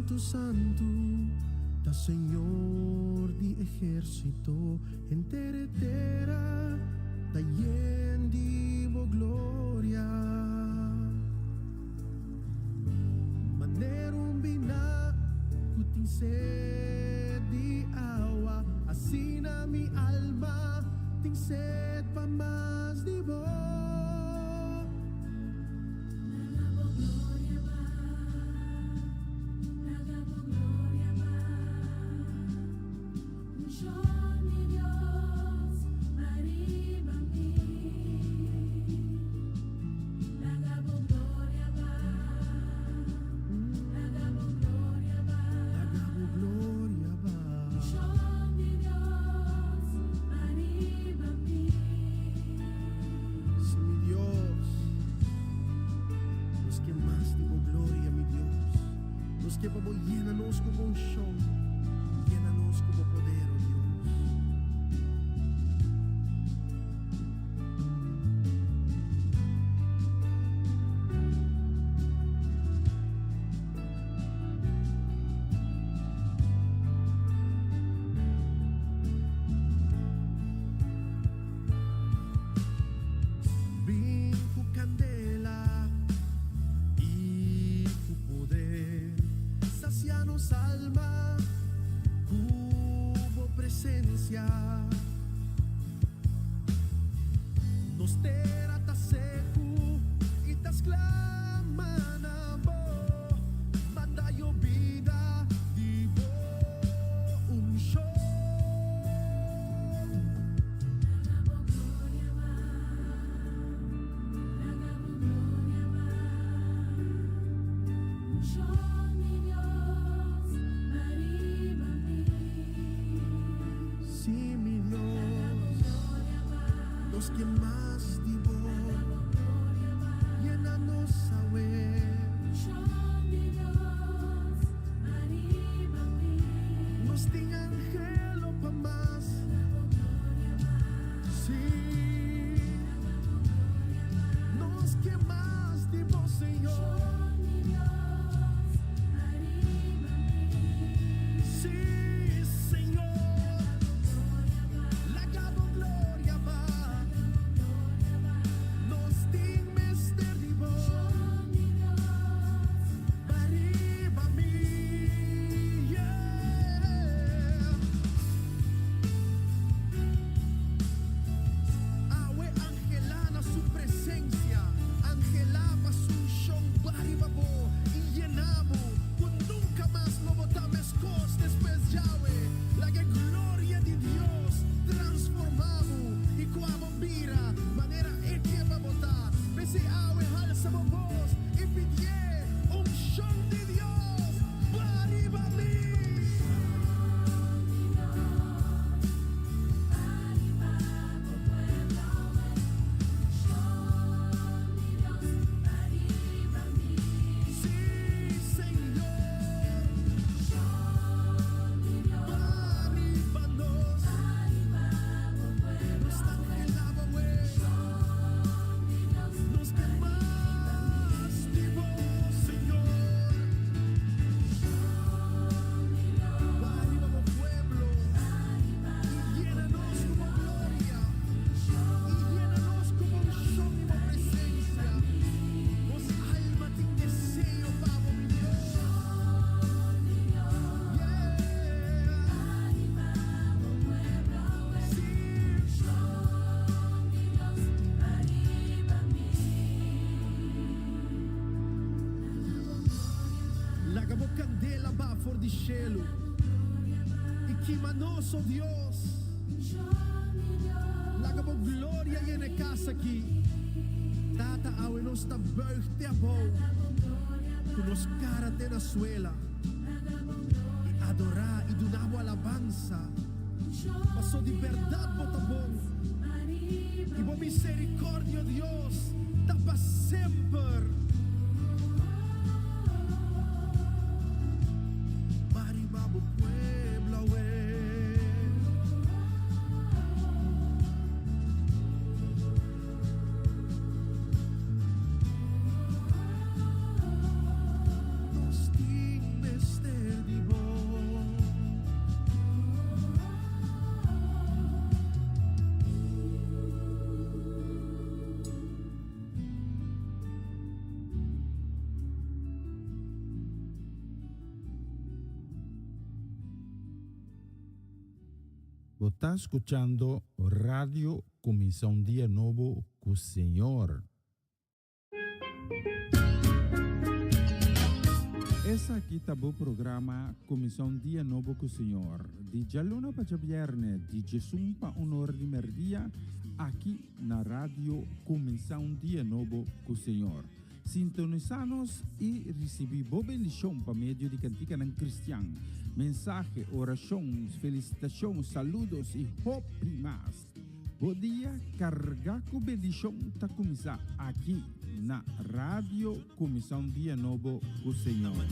Santu, santu ta Señor di ehérsito, henter e tera ta yen di bo gloria. Manera un biná ku tin sed di awa, asina mi alma tin sed pa mas di bo. Laga bo gloria baha, laga bo gloria baha. Unshon di Dios baha riba mi. Laga bo gloria baha, laga bo gloria baha. Laga bo gloria baha. Unshon di Dios baha riba mi. Si, mi Dios, nos ke mas di bo gloria, mi Dios. Nos ke pa bo yena nos ku bo unshon, yena nos ku bo poder, o Dios. Bin ku kandela i ku poder, sasia nos alma ku bo presensia. Nos tera ta seku i ta sklama na bo, manda yobida di bo unshon. Laga bo gloria baha, laga bo gloria baha. Unshon di Dios baha riba mi. Si, mi Laga bo Dios, gloria baha, nos ke mas di bo, laga bo gloria baha. Yena nos awe. Unshon di Dios baha riba mi. Nos tin anhelo pa mas. Laga bo gloria baha, Si, laga bo gloria baha. Nos ke mas di bo, Señor. Unshon di Dios baha riba mi. Si, Señor, Laga bo gloria baha, laga bo gloria baha. Laga bo gloria baha. Nos tin mester di bo. Unshon di Dios Baha riba mi. Yeah. Awe anhelá na su presensia, anhelá pa su unshon baha riba bo i yena bo, ku nunka mas lo bo ta meskos despues djawe. Laga gloria di Dios transformá bo i ku bo bira manera e ke pa bo ta. P'esei awe halsa bo bos i pidi unshon di Dios baha riba mi. Unshon di Dios baha riba bo pueblo awe. Unshon di Dios baha riba mi. Si, Señor, Unshon di Dios baha riba nos. Baha riba bo pueblo Nos ta awe. anhelá awe. Unshon di Dios Nos ke mas di bo, Señor. Unshon di Dios Baha riba bo pueblo Baha riba i yena nos ku bo gloria. Unshon I yena nos ku bo unshon i bo presensia. Nos alma tin deseo pa bo, mi Dios. Unshon di Dios Yeah. Baha riba bo pueblo awe. Si. Unshon di Dios baha riba mi. Laga bo gloria baha, Laga bo kandela baha for di shelu. Laga bo gloria baha. I kima nos, o Dios. Unshon di Dios Laga bo gloria yena e kas aki. Tata, awe nos ta buig te abou. Laga bo gloria Ku baha, nos kara te na suela. Laga bo I gloria adorá i duna bo alabansa. Unshon Paso di di berdat bo ta bon. Dios baha riba I bo mi. miserikòrdia, Dios, ta pa semper. Baha riba bo pueblo awe. Nos tin mester. Bo ta skuchando Radio Kuminsá un Dia Nobo ku Señor. Esaki ta bo programa Kuminsá un Dia Nobo ku Señor, di djaluna pa djabièrnè, di djesun pa un or di mèrdia, aki na Radio Kuminsá un Dia Nobo ku Señor. Sintonisá nos i risibí bo bendishon pa medio di kantikanan kristian, mensahe, orashon, felisitashon, saludos i hopi mas. Bo dia kargá ku bendishon ta kuminsá aki na Radio Kuminsá un Dia Nobo ku Señor.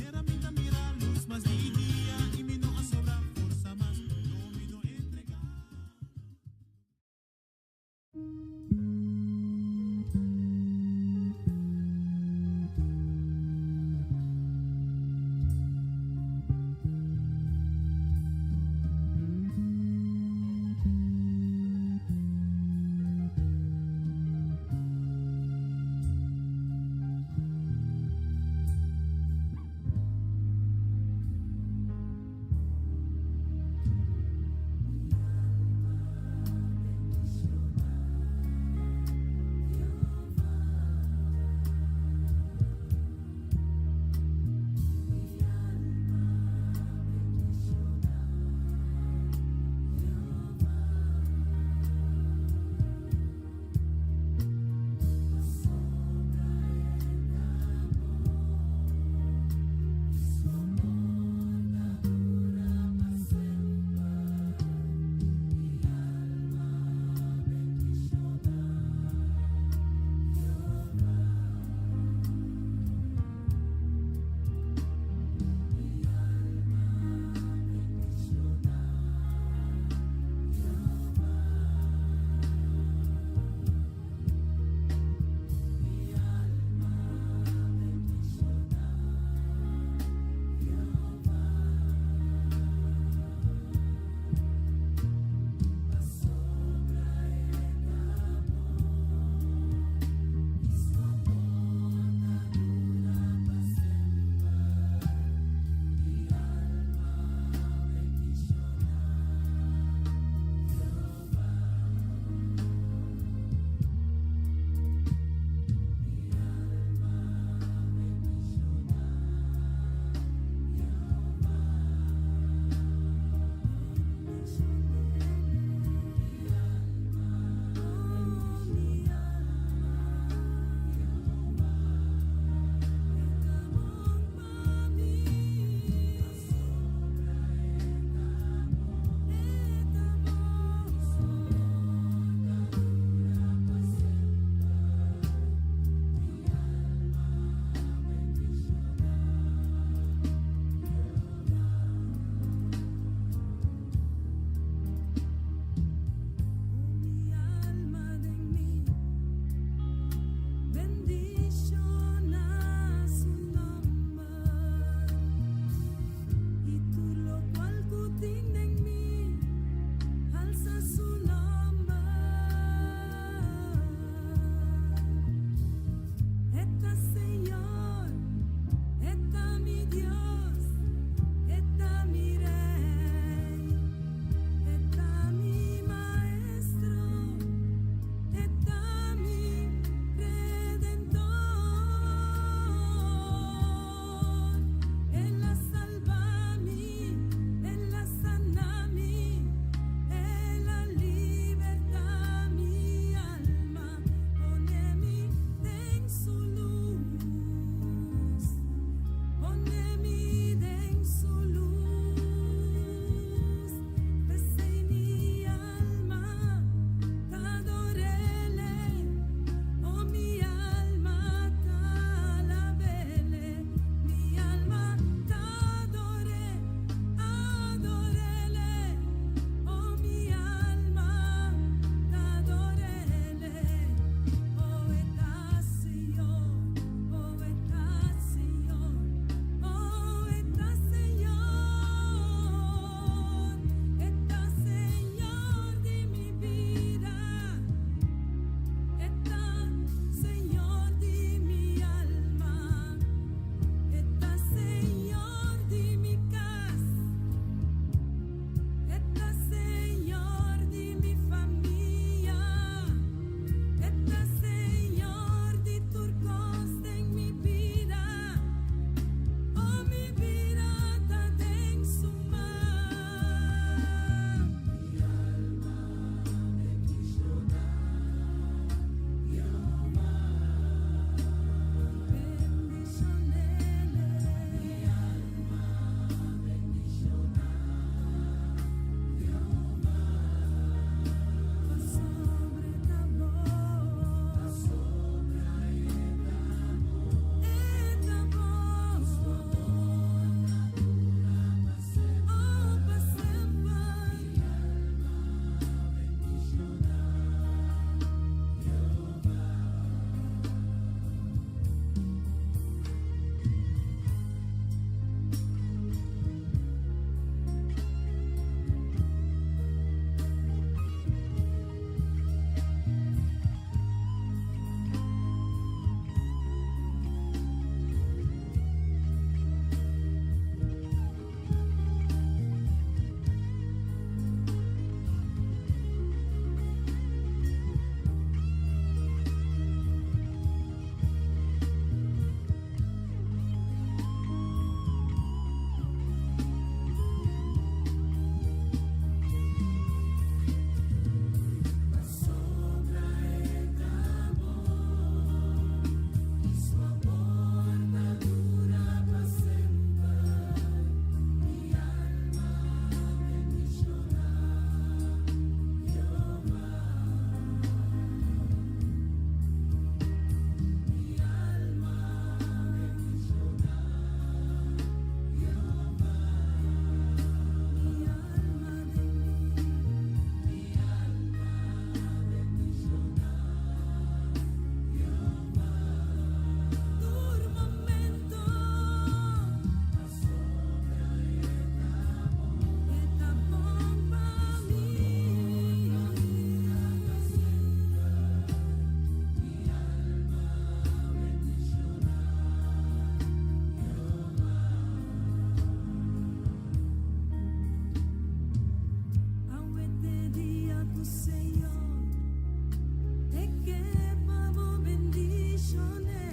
ke pa bo bendishon'é,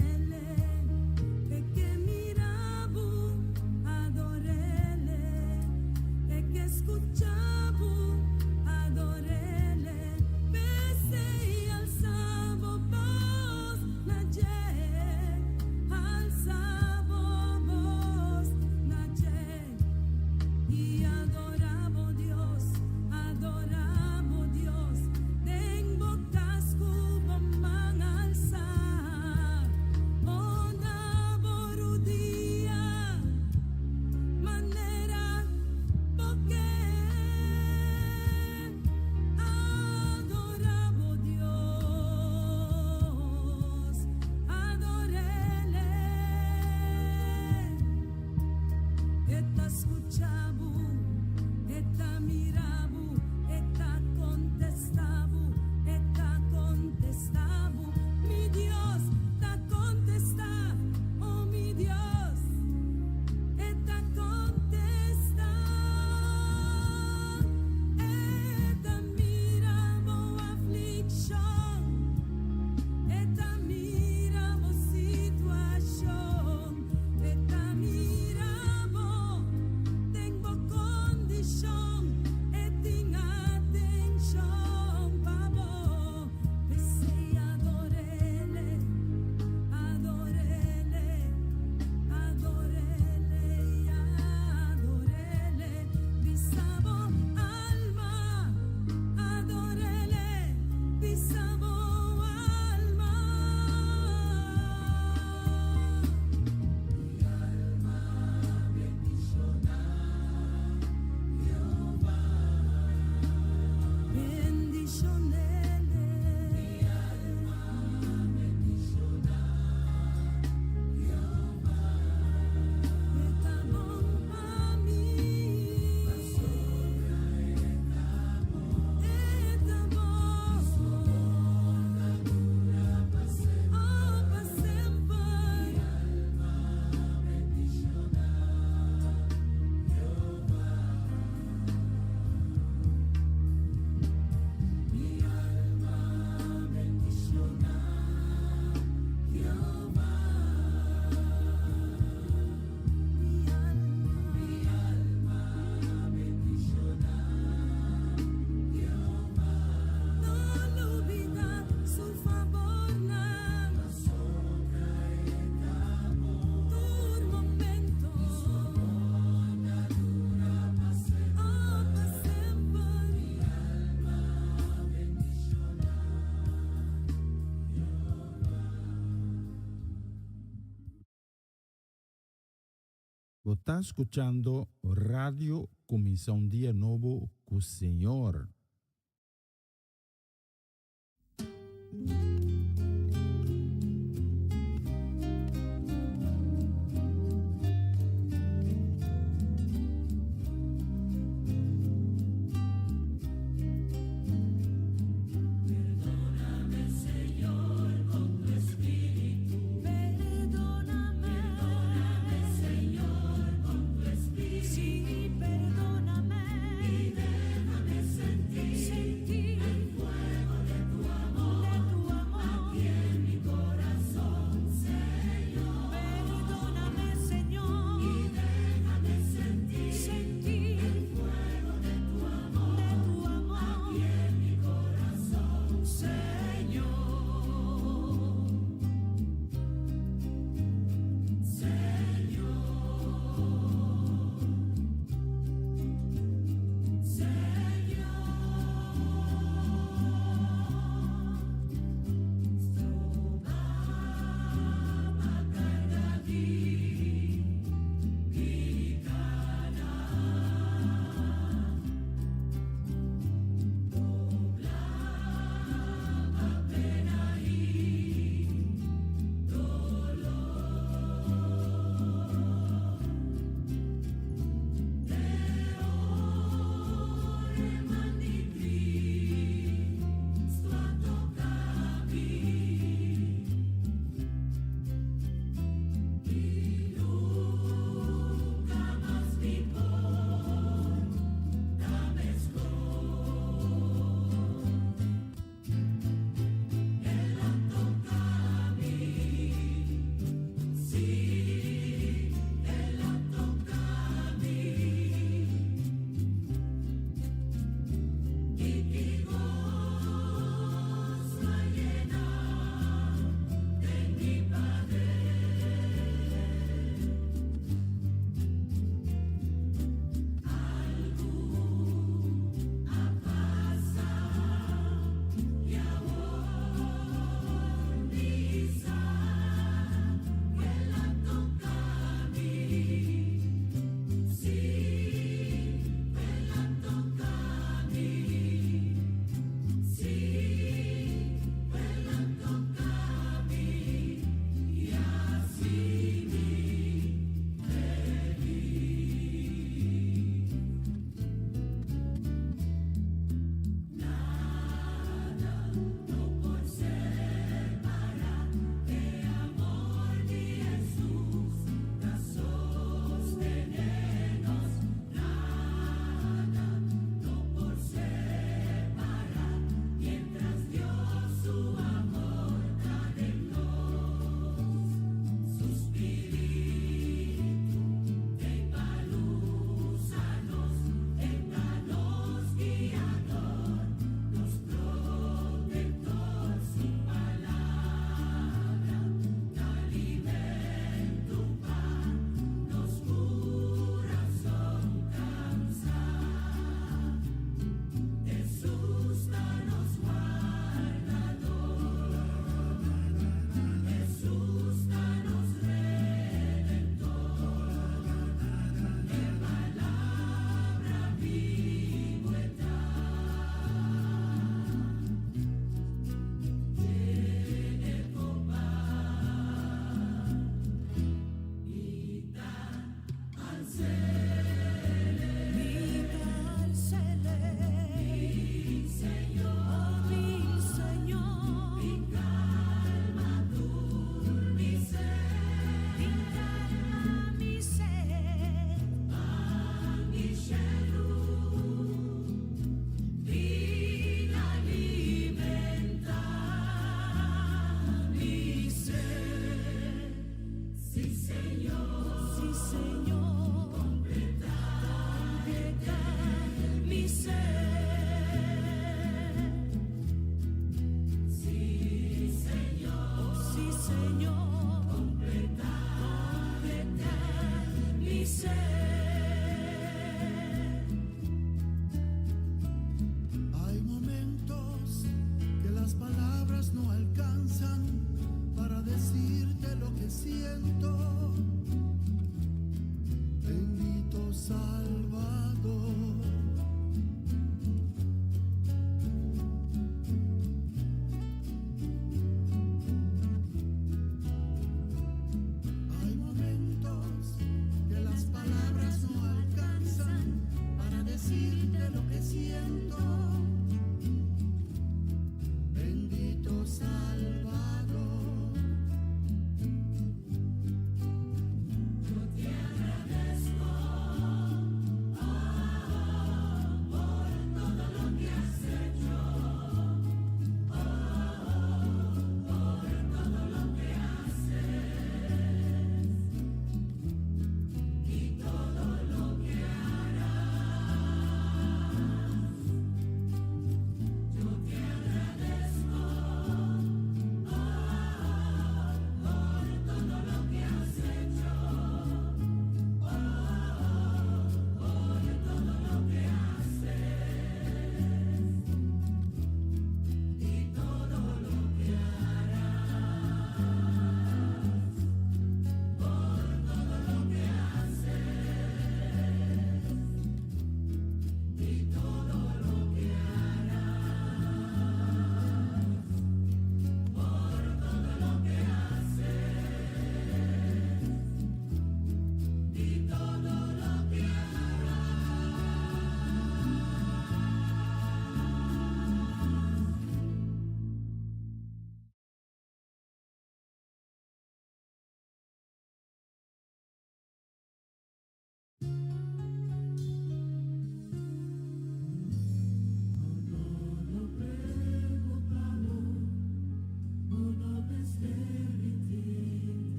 e ke mira bo, ador'é, e ke skucha bo, ador'é, p'esei alsa bo bos na dje, alsa bo bos na dje. I adorá bo Dios, adorá bo Dios, den bo kas ku bo man alsá, o na bo rudia, manera bo ke, adorá bo Dios, ador'é. E ta skucha bo, e ta mira bo, e ta kontestá bo, e ta kontestá bo. Mi Dios ta kontestá, oh mi Dios, e ta kontestá. E ta mira bo aflikshon. E ta mira bo situashon, e ta mira bo den bo kondishon, e tin atenshon pa bo, p'esei ador'é, ador'é, ador'é, ador'é, bisa bo alma, ador'é, bisa bo alma. Mi alma bendishoná Jehová. Bendishon'é. Mi alma bendishoná Jehová. E ta bon pa mi. Pasobra e ta bon. E ta bon. Su amor ta dura pa semper. Oh, pa semper. Mi alma bendishoná Jehová. Mi alma bendishoná Jehová. Mi alma, mi alma bendishoná Jehová. No lubidá su fabornan. Pasobra e ta bon. Tur momento. Su amor ta dura pa semper. Oh, pa semper. Mi alma bendishoná Jehová. Bo ta skuchando Radio Kuminsá un Dia Nobo ku Señor. Perdóname, Señor, con tu espíritu. Perdóname, perdóname, Señor, con tu espíritu. Sí, perdóname y déjame sentir.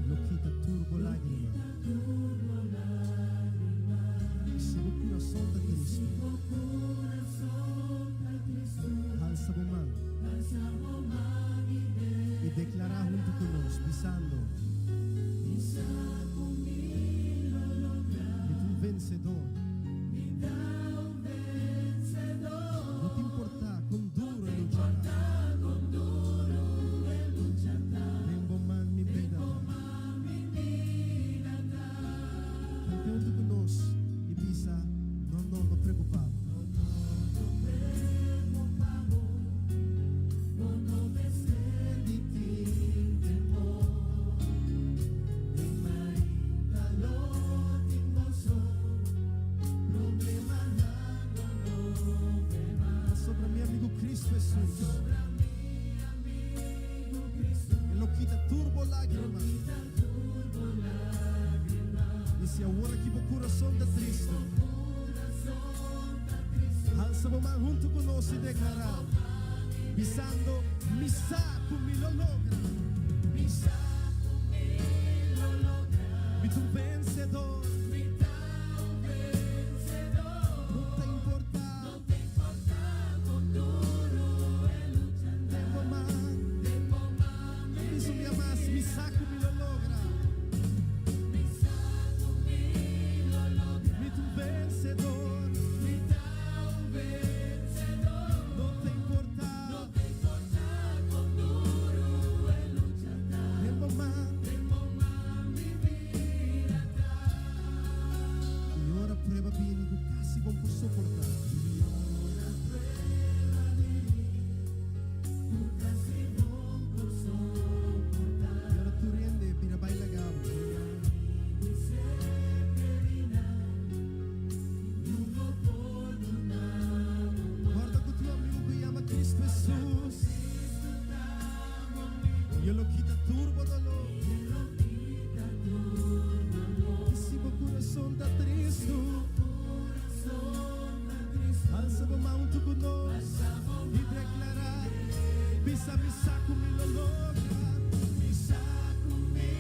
Lo kita tur bo lágrima. I si bo kurason ta tristu, halsa bo man i deklará huntu ku nos, bisando, Mi ta un vensedor. No ta importá kon duru e lucha ta. Den bo man mi bida ta. Kante huntu ku nos i bisa, No, no, no preokupá bo. Pasobra mi amigu Cristo Hesus. E lo kita tur bo lágrima. I si awor aki bo kurason ta tristu, halsa bo man huntu ku nos i deklará, bisando, Mi sa ku mi lo logra. Mi ta un vensedor. No ta importá. Den bo man. Bisa un bia mas, Mi sa ku mi lo logra. Mi ta un vensedor. No ta importá. Den bo man. I ora prueba bini ku kasi bon por soportá. I ora tur hende bira bai laga bo. Kòrda ku tin un amigu ku yama Kristu Hesus. I e lo kita tur bo doló. I si bo kurason ta tristu, alsa bo man huntu ku nos i deklará, Bisa mi sa ku mi lo logra. Mi sa ku mi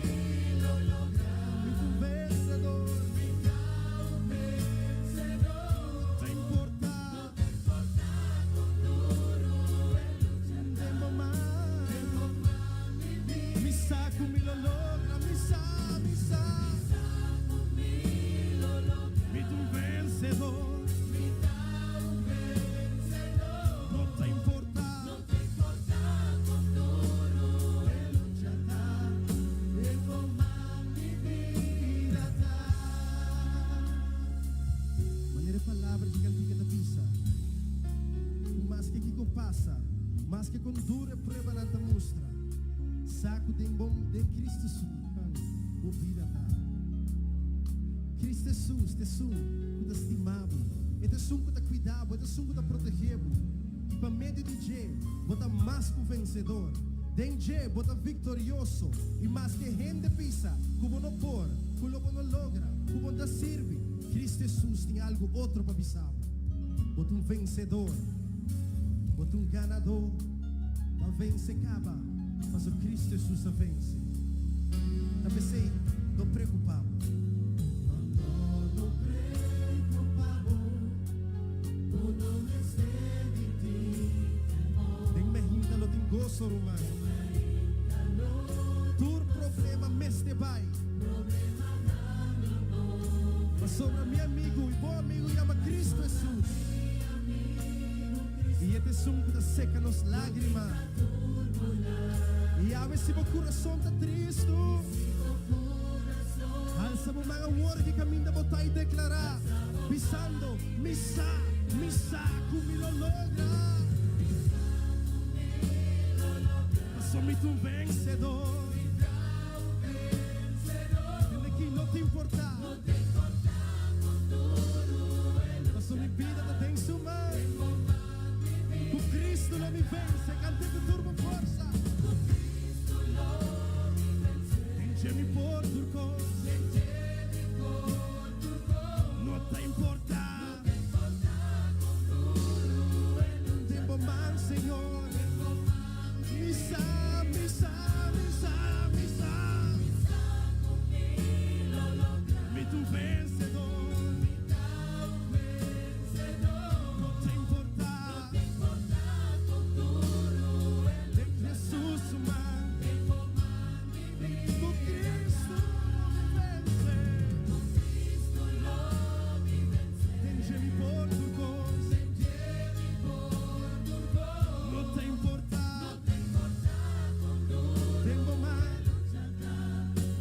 lo logra. Mi ta un vensedor. Mi ta un vensedor. No ta importá. No ta importá kon duru e lucha ta. Den bo man. Den bo man mi bida. Mi sa ku mi lo logra. Mi sa, mi sa. Mi sa ku mi lo logra. Mi ta un vensedor. Mi ta un vensedor. No ta importá. No ta importá kon duru e lucha ta. Den bo man mi bida ta. Manera e palabra di kantika ta bisa, ku maske kiko pasa, maske kon duru e pruebanan ta mustra. Bo bida ta. Cristo Hesus ta esun cu ta stima bo, e ta esun cu ta cuida bo, e ta esun cu ta protege bo. Y pa medio di dje bo ta mas cu vencedor. Den dje bo ta victorioso. Y maske hende bisa cu bo no por, cu lo bo no logra, cu bo no ta sirbi, Cristo Hesus tin algo otro pa bisa bo. Bo ta un vencedor. Bo ta un ganador. Bo a vence caba, pasobra Cristo Hesus a vence. Ta p'esei, no preocupa bo. No, no, no preocupa bo, bo no mester di tin temor. Den mehinta lo tin goso, ruman. Tur problema mester bai. Pasobra mi amigu i bo amigu yama Cristo Hesus. I e ta esun ku ta seka nos lágrima. I awe si bo kurason ta tristu, alsa bo man awor ki kaminda bo ta i deklará, bisando, Mi sa, mi sa ku mi lo logra. Pasobra mi ta un vensedor. Tende ki no ta importá. Pasobra mi bida ta den su man. Ku Cristo lo mi vense. Kant'é ku tur bo forsa. Den dje mi por tur kos. No ta importá. Den bo man, Señor. Mi sa, mi sa, mi sa, mi sa. Mi ta un vencedor. No ta importá. Den Jesus su man. Cu Cristo lo mi vence. Den dje mi por tur cos. No ta importá. Den bo man.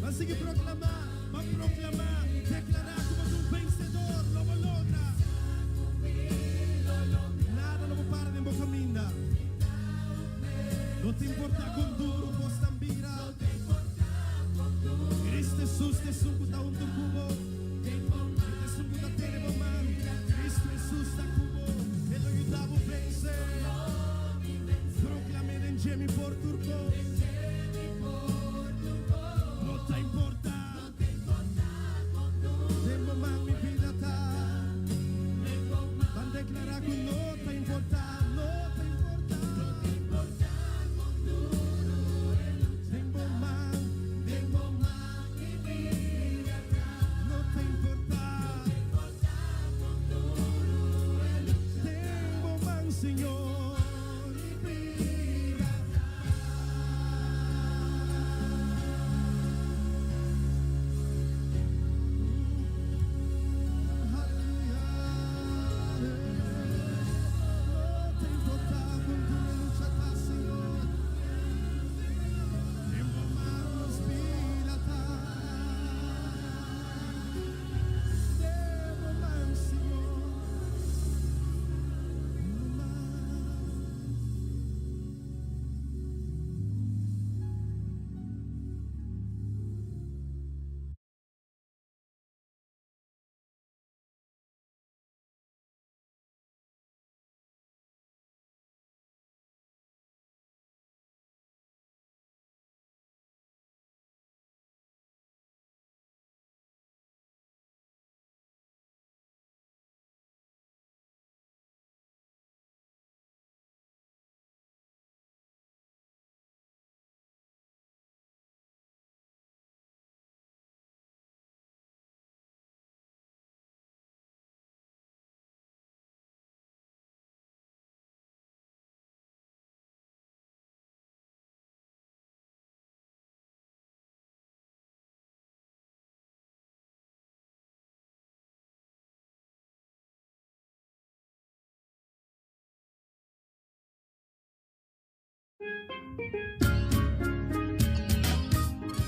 Ban sigui proclamá, ban proclamá, declará cu bo ta un vencedor, lo bo logra. Nada lo bo para den bo caminda. No ta importá con duro cos tan bira. Cristo Jesus ta esun cu ta hunto cu bo. E ta esun cu ta tene bo man. Cristo Jesus ta cu bo. E lo yuda bo vence. Proclam'é den dje mi por tur cos. No ta importá. Den bo man mi bida ta. Ban declará cu no ta importá. No ta importá. Den bo man. Den bo man mi bida ta. No ta importá. Den bo man, Señor, mi bida ta. Aleluya. No ta importá con duro lucha ta, Señor. Den bo man nos bida ta. Den bo man, Señor. Den bo man.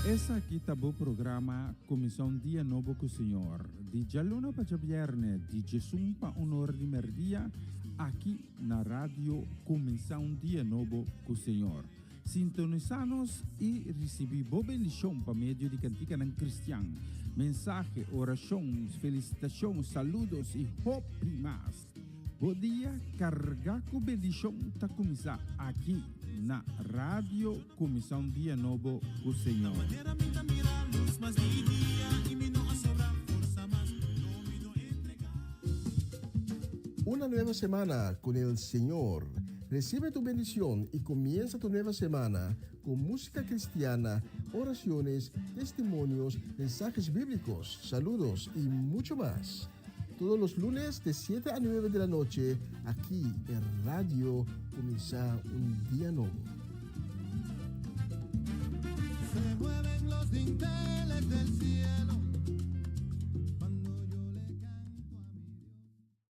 Esaki ta bo programa Cuminsa un Dia Nobo cu Señor, di djaluna pa djabierne, di djesun pa un or di merdia, aki na Radio Cuminsa un Dia Nobo cu Señor. Sintonisá nos i risibí bo bendishon pa medio di kantikanan kristian, mensahe, orashon, felisitashon, saludos i hopi mas. Bo dia kargá ku bendishon ta kuminsá aki na Radio Kuminsá un Dia Nobo ku Señor. Una nueva semana con el Señor. Recibe tu bendición y comienza tu nueva semana con música cristiana, oraciones, testimonios, mensajes bíblicos, saludos y mucho más. Todos los lunes de 7 a 9 de la noche, aquí en Radio Comienza un Día Nuevo. Se mueven los dinteles del cielo cuando yo le canto a mi Dios.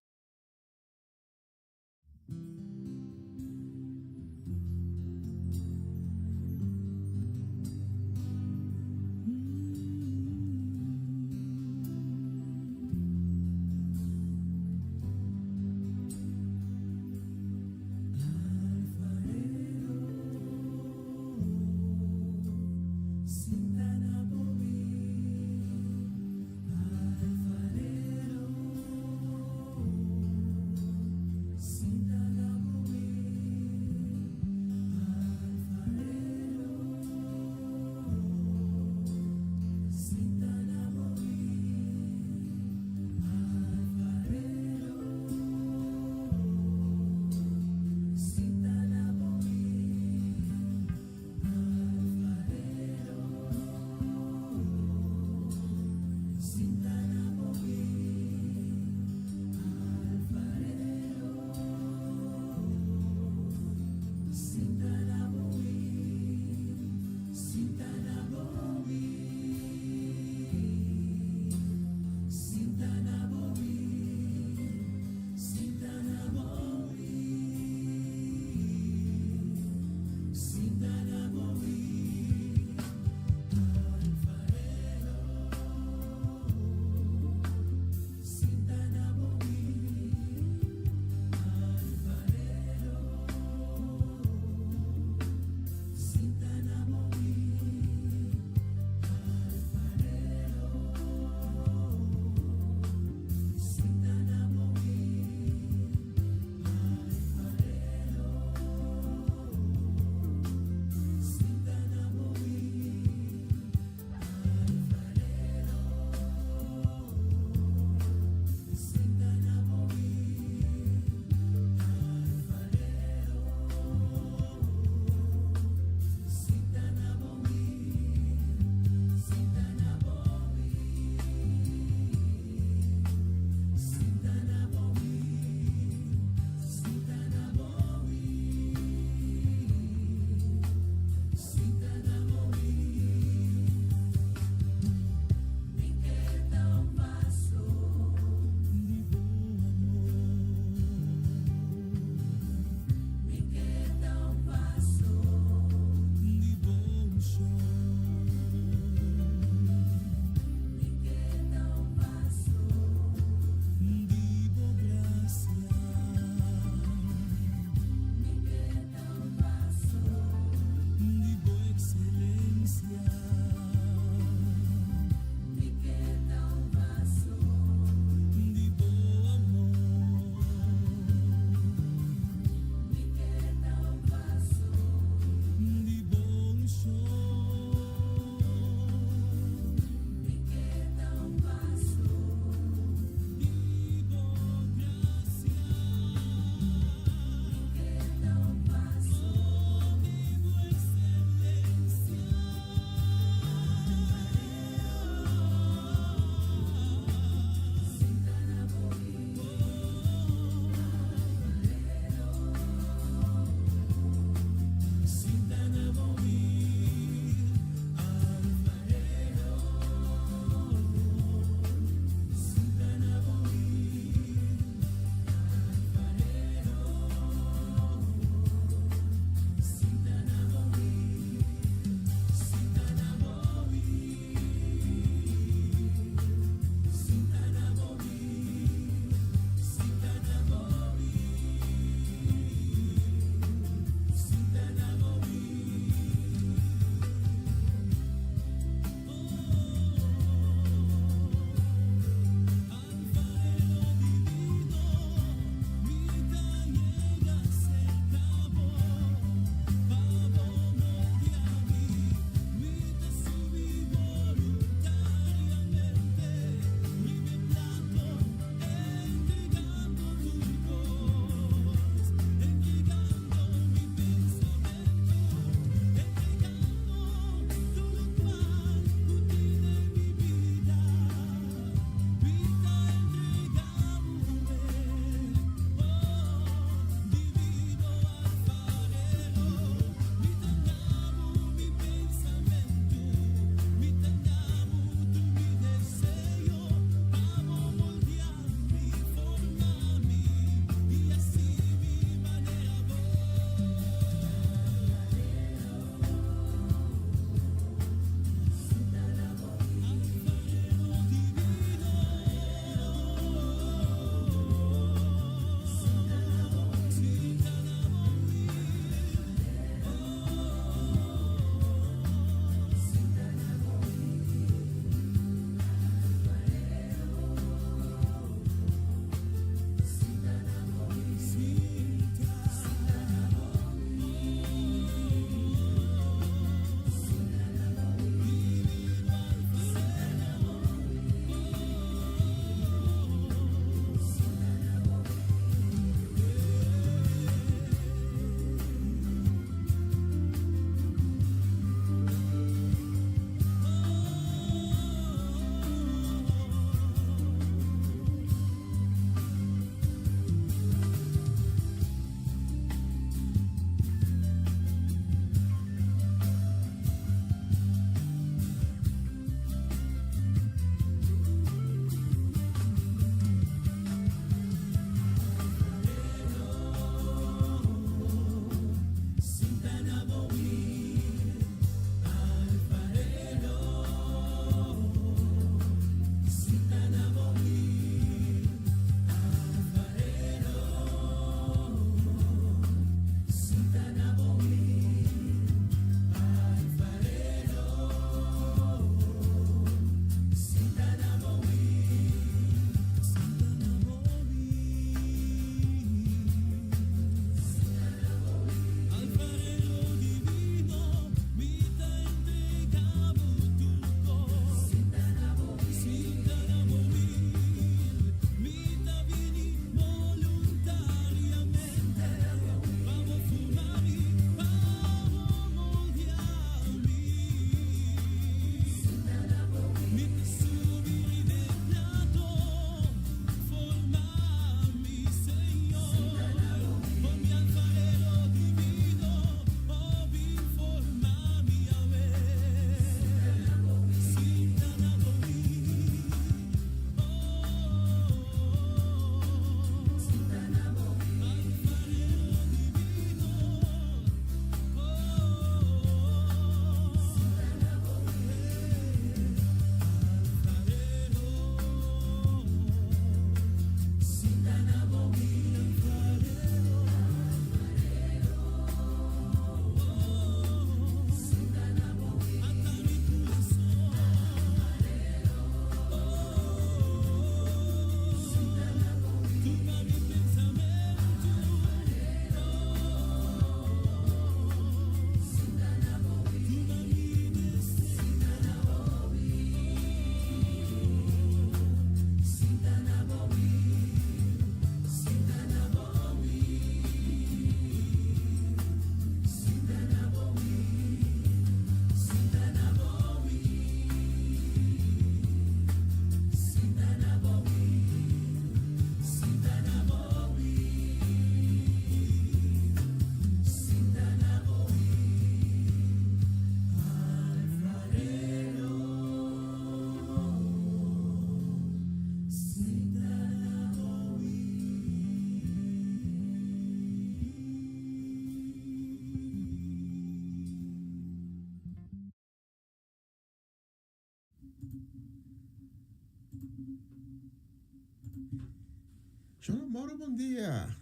Shalom Mauro bon dia.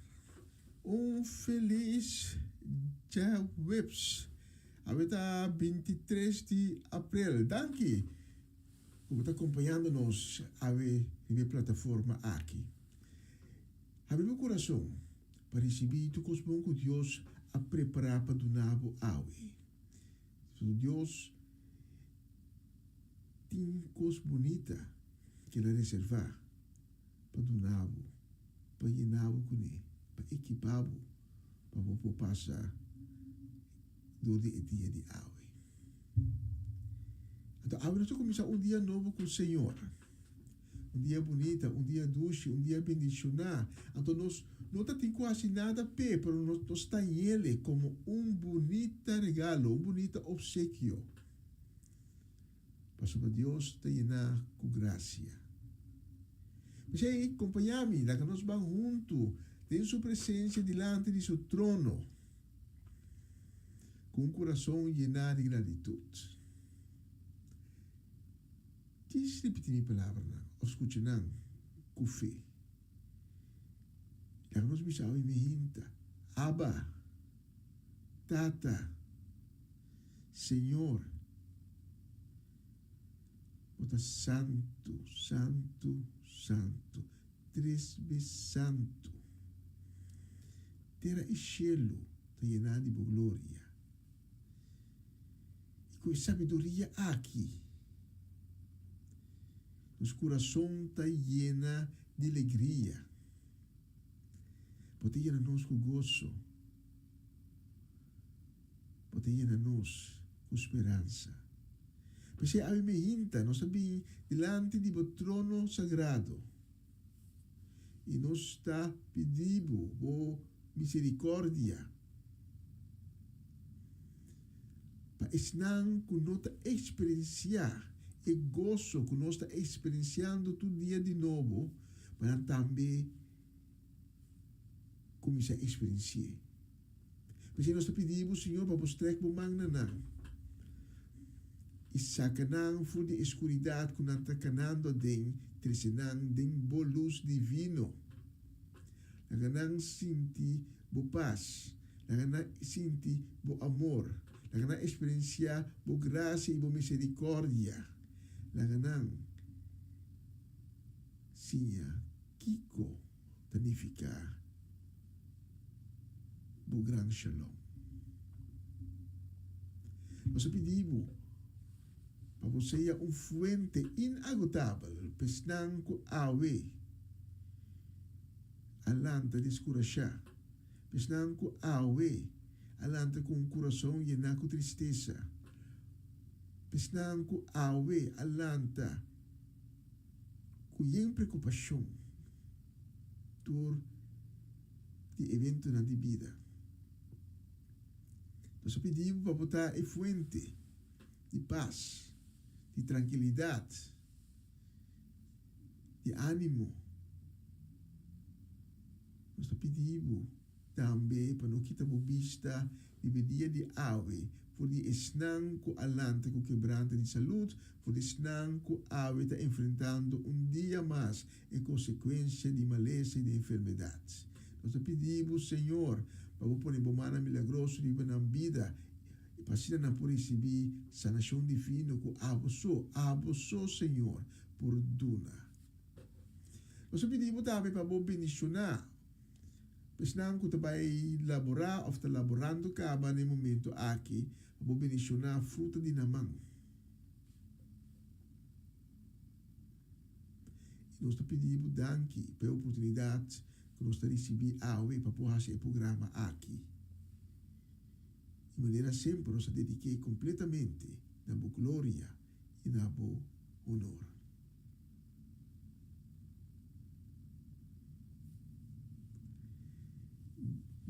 Un felis djaweps. Awe ta 23 di aprel. Danki ku bo ta kompañando nos awe riba e plataforma aki. Habri bo kurason pa risibí tur kos bon ku Dios a prepará pa duna bo awe. Dios tin kos bunita ku el a reservá pa duna bo, pa yena bo kuné, pa ekipá bo pa bo por pasa dor di e dia di awe. Anto awe nos ta kuminsá un dia nobo ku Señor. Un dia bunita, un dia dushi, un dia bendishoná. Anto nos no ta tin ku hasi nada p'e, pero nos nos ta yele komo un bunita regalo, un bunita opsekio. Pasobra Dios ta yená ku grasia. P'esei, kompañá mi, laga nos ban huntu den su presensia dilanti di su trono, ku un kurason yená di gratitut. Djis ripití mi palabranan òf skucha nan ku fe. Laga nos bisa awe mi hinta, Abba, Tata, Señor, Bo ta santu, santu, santu, tres bes santu. Tera i shelu ta yená di Bo gloria. I ku e sabiduria aki, nos kurason ta yena di legria. Bo ta yena nos ku goso. Bo ta yena nos ku speransa. P'esei awe mehinta nos a bin dilanti di bo trono sagrado i nos ta pidi bo bo miserikòrdia. Pa esnan ku no ta eksperensiá e goso ku nos ta eksperensiando tur dia di nobo, pa nan tambe kuminsá eksperensi'é. P'esei nos ta pidi bo, Señor, pa bo strèk bo man na nan i saka nan for di e skuridat ku nan ta kanando aden, trese nan den bo lus divino. Laga nan sinti bo pas. Laga nan sinti bo amor. Laga nan eksperensiá bo grasia i bo miserikòrdia. Laga nan siña kiko ta nifiká bo gran shalom. Nos a pidi bo pa bo sea un fuente inagotabel pa esnan ku awe a lanta deskurashá, pa esnan ku awe a lanta ku un kurason yená ku tristesa, pa esnan ku awe a lanta ku yen preokupashon tur di eventonan di bida. Nos a pidi bo pa bo ta e fuente di pas, di trankilidat, di ánimo. Nos ta pidi bo tambe pa no kita bo bista riba e dia di awe for di esnan ku a lanta ku kebranta di salud, for di esnan ku awe ta enfrentando un dia mas e konsekuensia di malesa i di enfermedat. Nos ta pidi bo, Señor, pa bo pone bo mannan milagroso riba nan bida i pa asina nan por risibí sanashon divino ku abo so, abo so, Señor, por duna. Nos a pidi bo tambe pa bo bendishoná esnan ku ta bai laborá òf ta laborando kaba na e momento aki, pa bo bendishoná fruta di nan man. I nos ta pidi bo danki pa e oportunidat ku nos ta risibí awe pa por hasi e programa aki. I manera semper nos ta dedik'é kompletamente na bo gloria i na bo honor.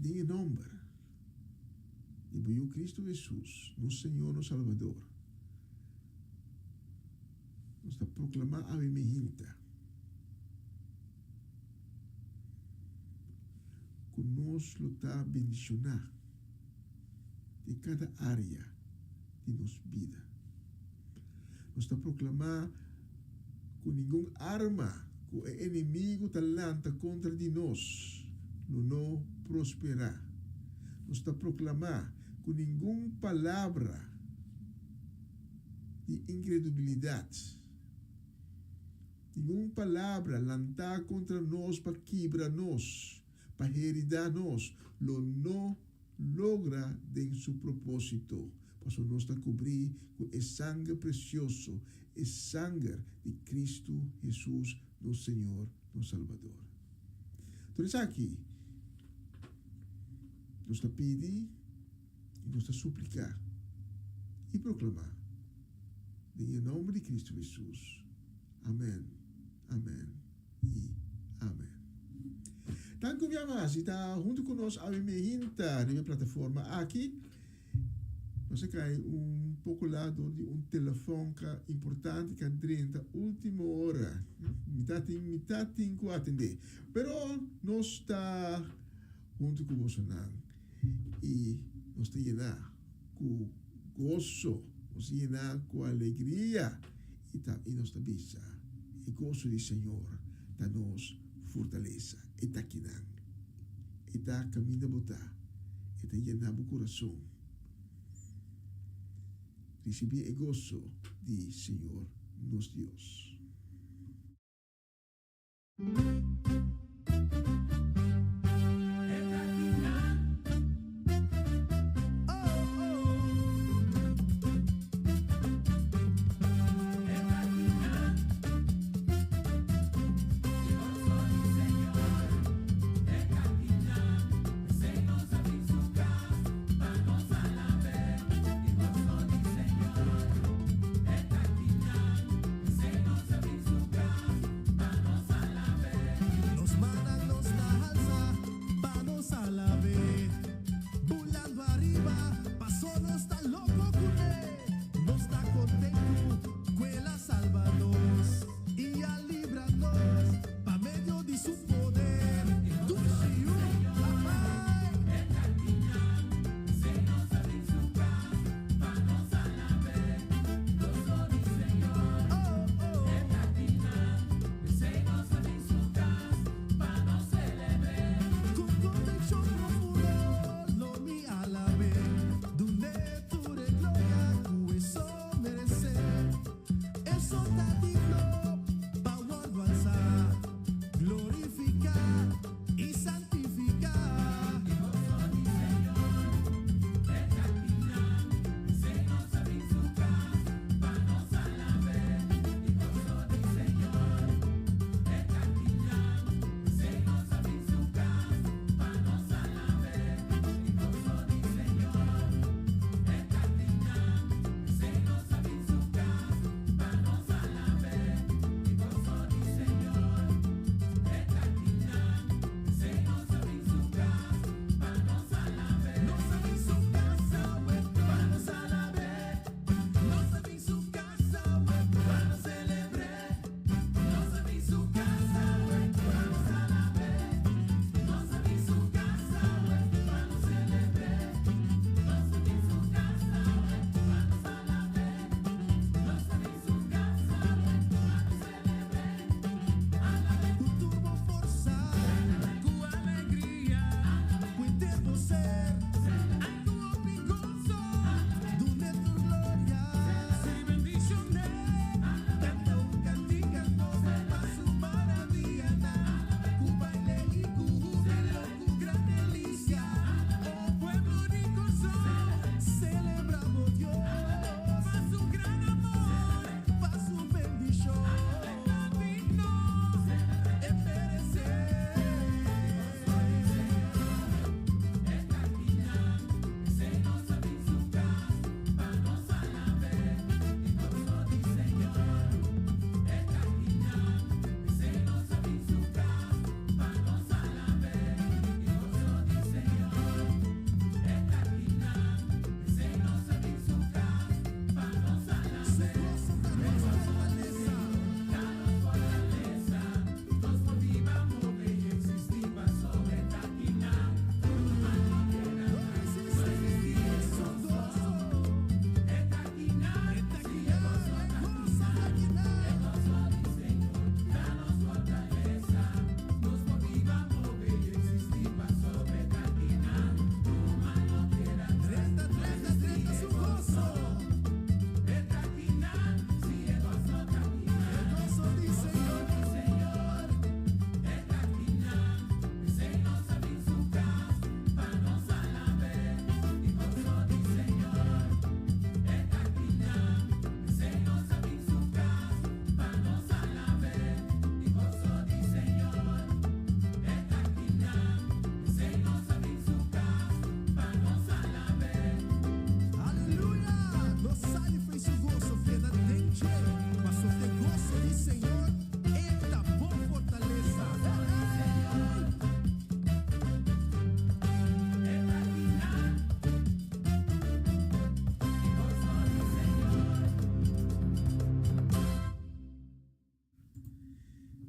Den e nomber di bo Yu Cristo Jesus, nos Señor, nos Salvador, nos ta proclama awe mehinta cu nos lo ta bendiciona den cada area di nos bida. Nos ta proclama. Ku ningun arma ku e enemigu ta lanta kontra di nos lo no prosperá. Nos ta proklamá ku ningun palabra di inkredubilidat, ningun palabra lantá kontra nos pa kibra nos, pa heridá nos, lo no logra den su propósito, pasobra nos ta kubrí ku e sanger presioso, e sanger di Kristu Hesus, nos Señor, nos Salbador. Tur esaki nos ta pidi i nos ta supliká i proklamá den e nòmber di Kristu Hesus. Amèn, amèn i amèn. Danki un bia mas di ta huntu ku nos awe mehinta riba e plataforma aki. Nos a kai un poko lat dor di un telefòn ka importante ka drenta ultimo ora. Mi ta tin, mi ta tin ku atendé. Pero nos ta huntu ku bosonan i nos ta yená ku goso, nos ta yená ku alegria i ta i nos ta bisa, E goso di Señor ta nos fortalesa. E ta kinan. E ta kaminda bo ta. E ta yena bo kurason. Risibí e goso di Señor nos Dios.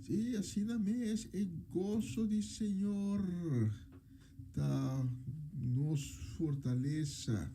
Sí, asina mes, e goso di Señor ta nos fortalesa.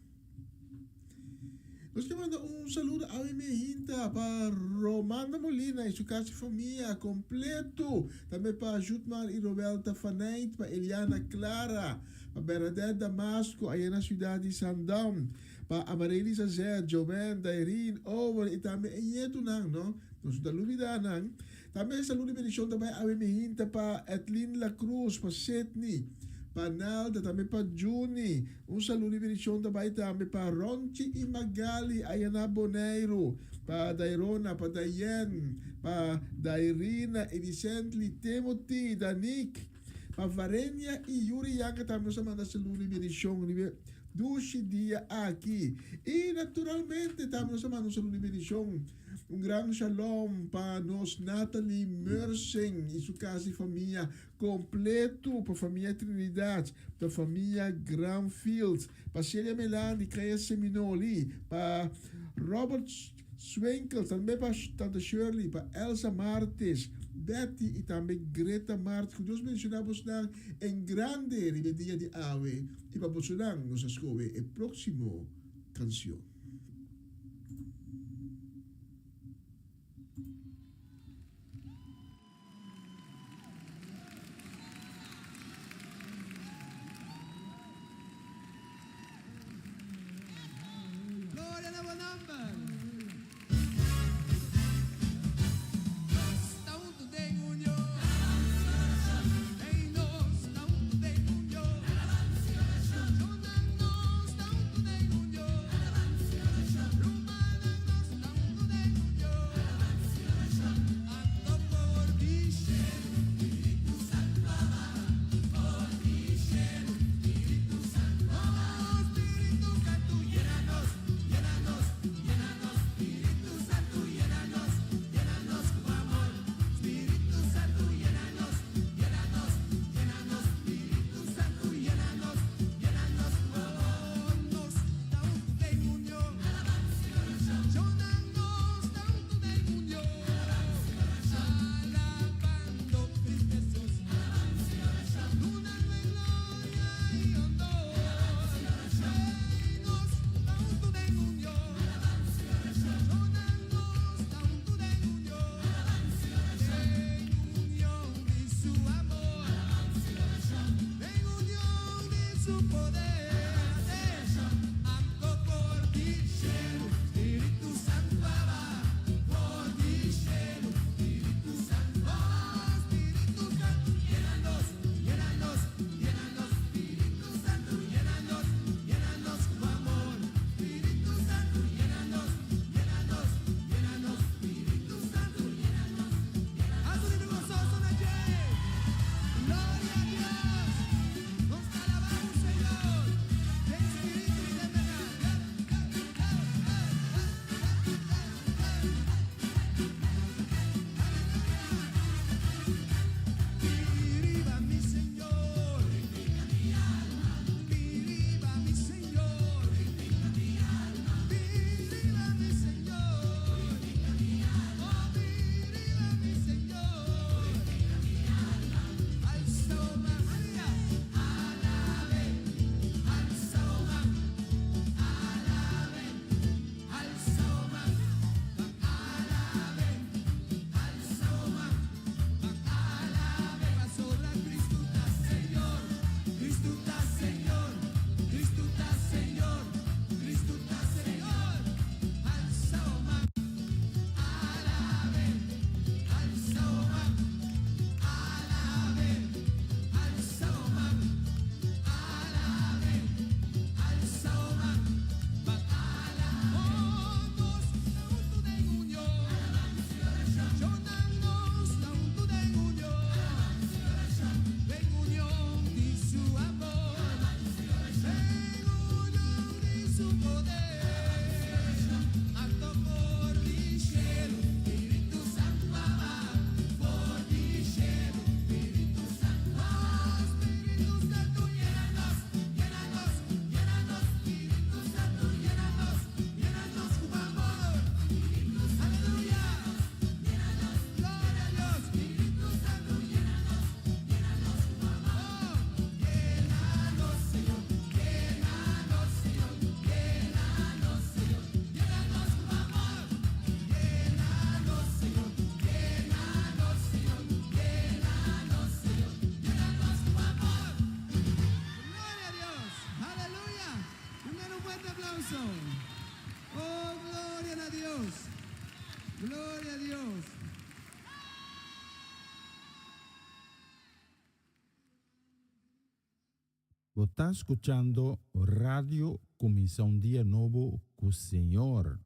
Nos ke manda un saludo awe mi hinta pa Romanda Molina y su casa y famia completo. Tambe pa Jutmar y Roelta Faneit, pa Eliana Clara, pa Bernadette Damasco allá na ciudad di Sandam, pa Amarelisa Zet, Joven, Dairin, Owen y tambe e ñetunan, no? Nos no ta lubida nan. Tambe saludo y bendicion ta bay awe mi hinta pa Edlin La Cruz, pa Sidney, pa Nalda, tambe pa Juni. Un saludo y bendicion ta bay tambe pa Ronchi y Magali aya na Boneiru, pa Dairona, pa Dayen, pa Dairina, Edicently, Timothy, Danique, pa Varenia y Yuri Yanka tambe nos a manda saludo y bendicion riba e dushi dia aki. Y naturalmente tambe nos a manda un saludo y bendicion. Un gran shalom pa nos Natalie Mersing y su casa y famia completo, pa famia Trinidad, pa famia Granfield, pa Celia Melan di Kaya Seminoli, pa Robert Swinkel, tambe pa Tante Shirley, pa Elsa Martis, Betty y tambe Greta Martis. Cu Dios bendiciona bosnan en grande riba e dia di awe y pa bosonan nos a scoge e proximo cancion. Gloria na bo nomber. Nos ta huntu den union. Hey, nos ta huntu den union. Shonnan, nos ta huntu den union. Rumannan, nos ta huntu den union. Anto por di shelu, Spiritu Santu a baha. For di shelu, Spiritu Santu a baha. Oh, Spiritu Santu, yena nos, yena nos, yena nos. Dios. Gloria a Dios. Bo ta skuchando Radio Kuminsá un Dia Nobo ku Señor.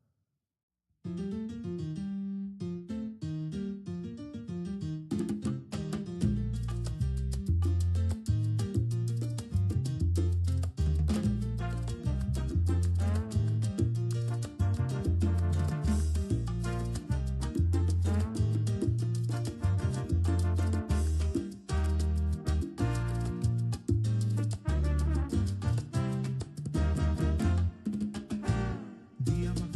Dia ma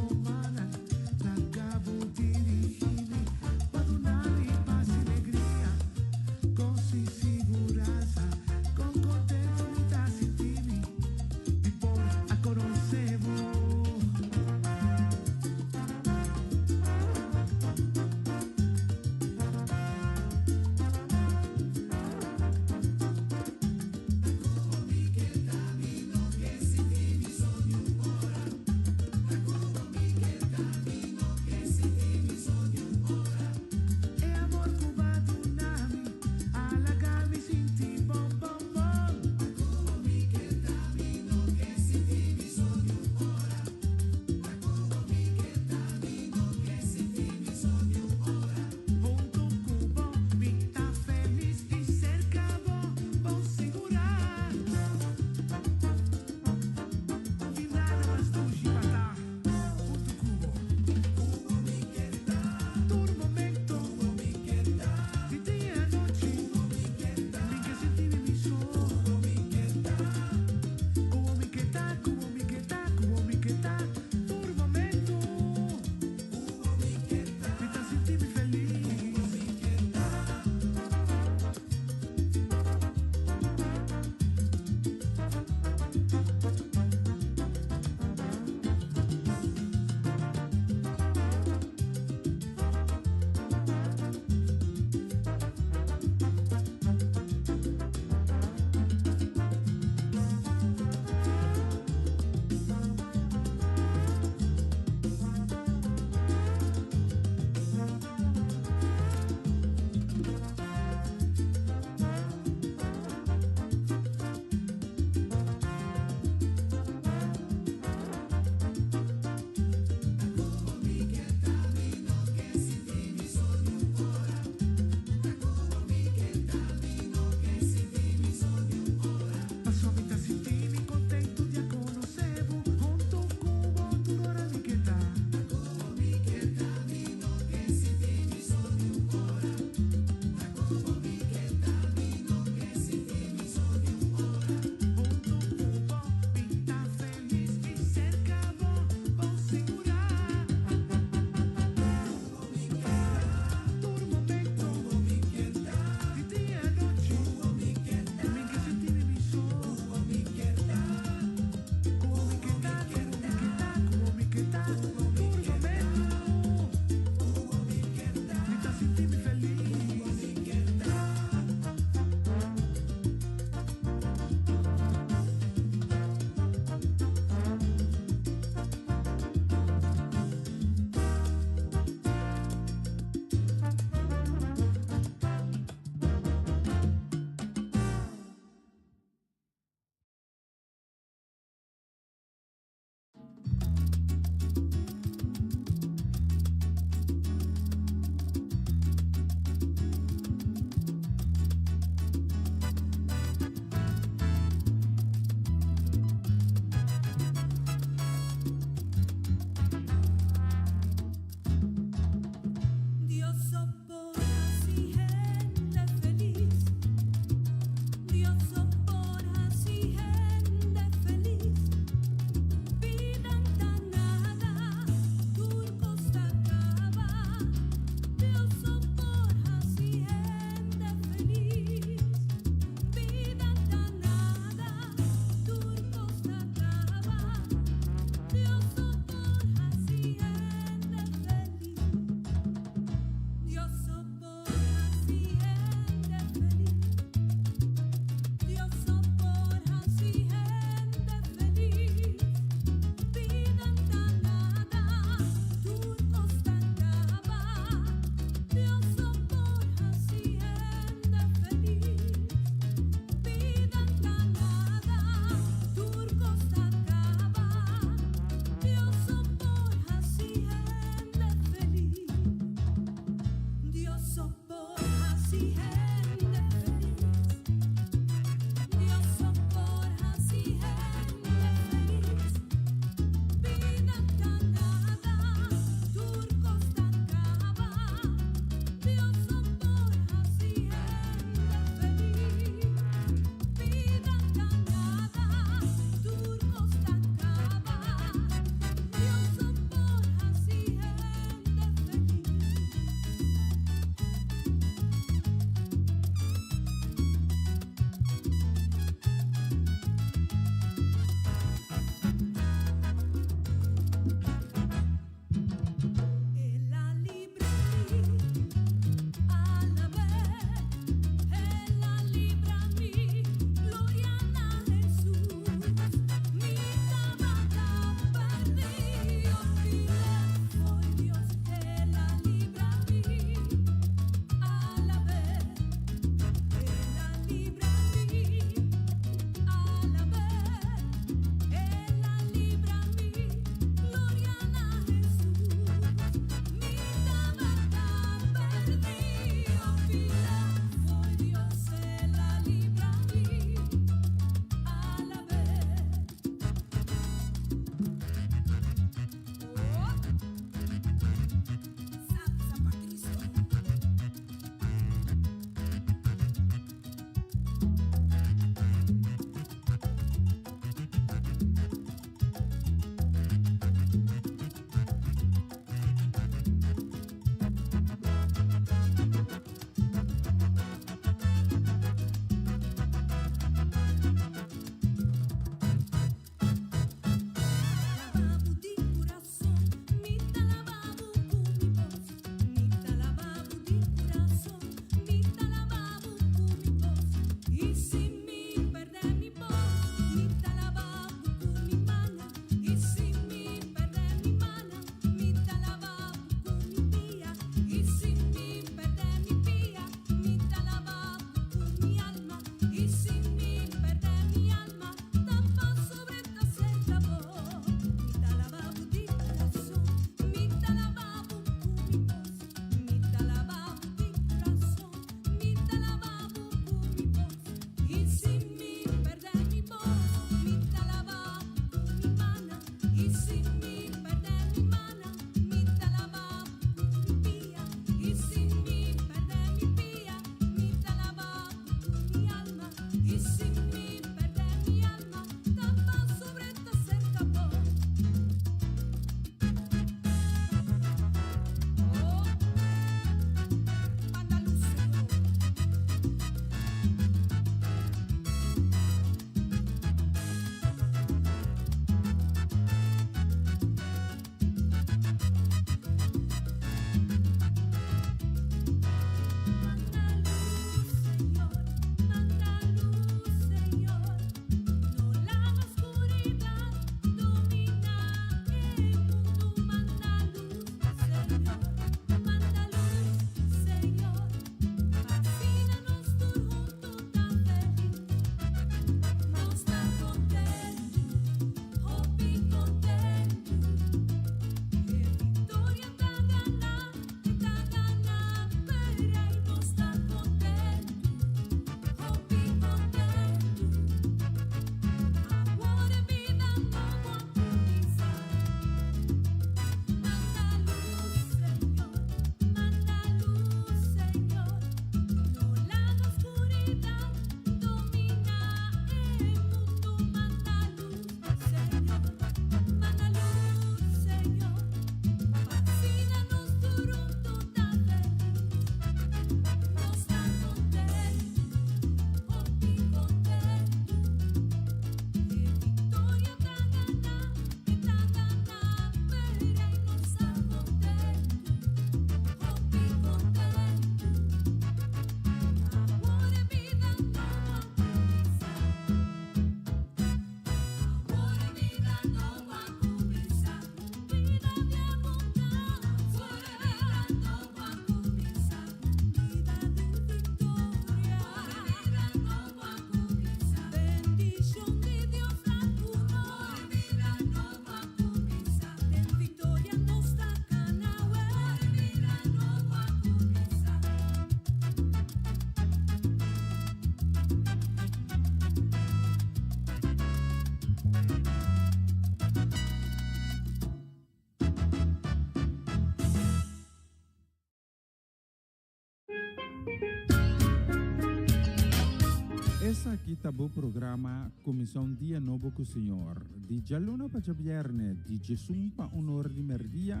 Esaki ta bo programa Kuminsá un Dia Nobo ku Señor, di djaluna pa djabièrnè di djesun pa un or di mèrdia,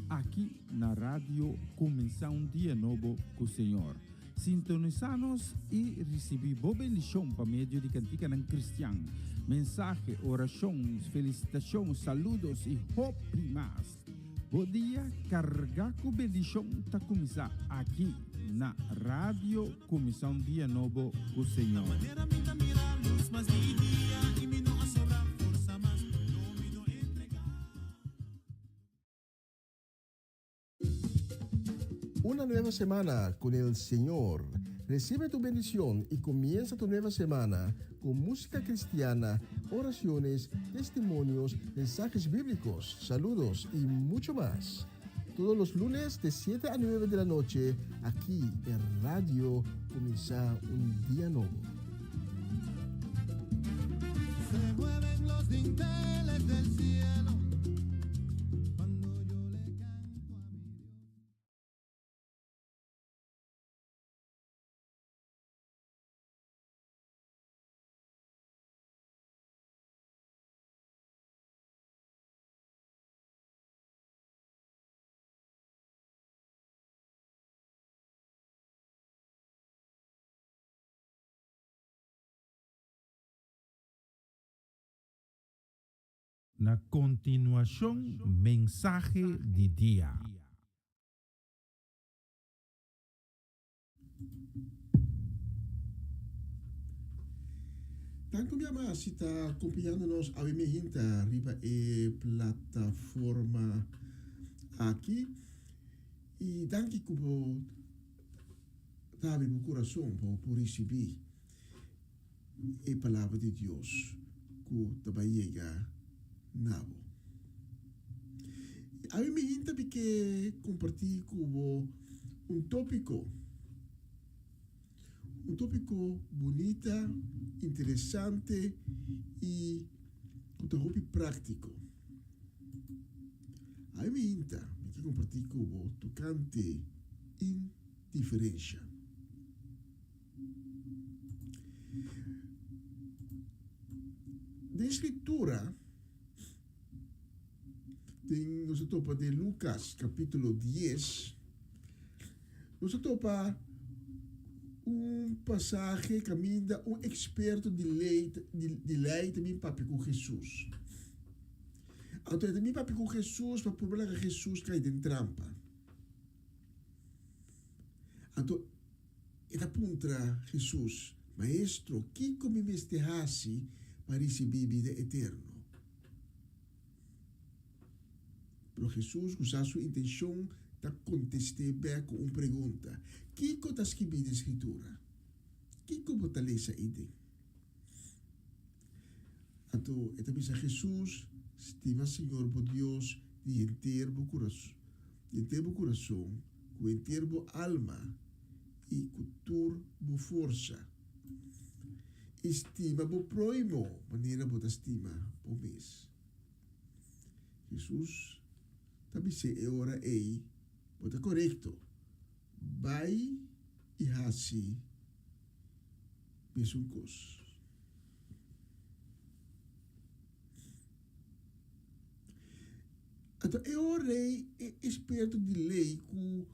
aki na Radio Kuminsá un Dia Nobo ku Señor. Sintonisá nos i risibí bo bendishon pa medio di kantikanan kristian, mensahe, orashon, felisitashon, saludos i hopi mas. Bo dia kargá ku bendishon ta kuminsá aki na Radio Kuminsá un Dia Nobo ku Señor. Una nueva semana con el Señor. Recibe tu bendición y comienza tu nueva semana con música cristiana, oraciones, testimonios, mensajes bíblicos, saludos y mucho más. Todos los lunes de 7 a 9 de la noche, aquí en Radio Comienza un Día Nuevo. Se mueven los dinteles del cielo cuando yo le canto a mi Dios. Na kontinuashon mensahe di dia. Tantu mi ama si ta acompañando nos awe mi hinta riba e plataforma aki y danki cu bo ta habri bo curason pa bo por ricibi e palabra di Dios cu ta bay yega na bo. Awe mi hinta mi ke comparti cu bo un topico, un topico bunita, interesante y cu ta hopi practico. Awe mi hinta mi ke comparti cu bo tocante indiferencia. Den Scritura, den nos a topa den Lucas capítulo 10, nos a topa un pasaje caminda un experto di ley, di, di ley ta bin papia cu Jesús. Anto e ta bin papia cu Jesús pa purba laga Jesús cai den trampa. Anto e ta puntra Hesus, Maestro, kiko mi mester hasi pa risibí bida eterno? Pero Hesus, ku sa su intenshon, ta kontest'é bèk ku un pregunta, Kiko ta skibí den Skritura? Kiko bo ta lesa ei den? Anto e ta bisa Hesus, Stima Señor bo Dios di henter bo di henter bo kurason, ku henter bo alma i ku tur bo forsa. I stima bo próhimo manera bo ta stima bo mes. Hesus ta bis'é e ora ei, Bo ta korekto. Bai i hasi mesun kos. Anto e ora ei e eksperto di lei ku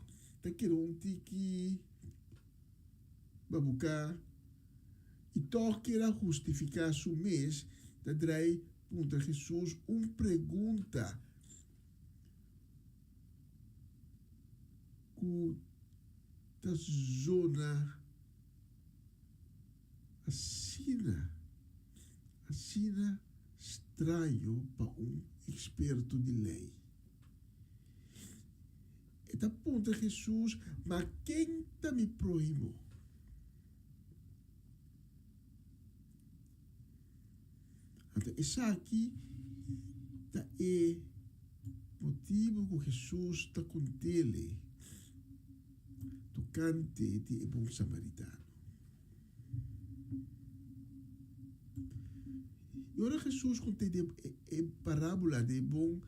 ta kere un tiki babuká i tòg kier a hustifiká su mes ta drai puntra Hesus un pregunta ku ta zona asina, asina straño pa un eksperto di lei. E ta puntra Hesus, Ma ken ta mi próhimo? Anto esaki ta e motibu ku Hesus ta kont'el tokante di e bon samaritano. I ora Hesus kont'é e parábola di e bon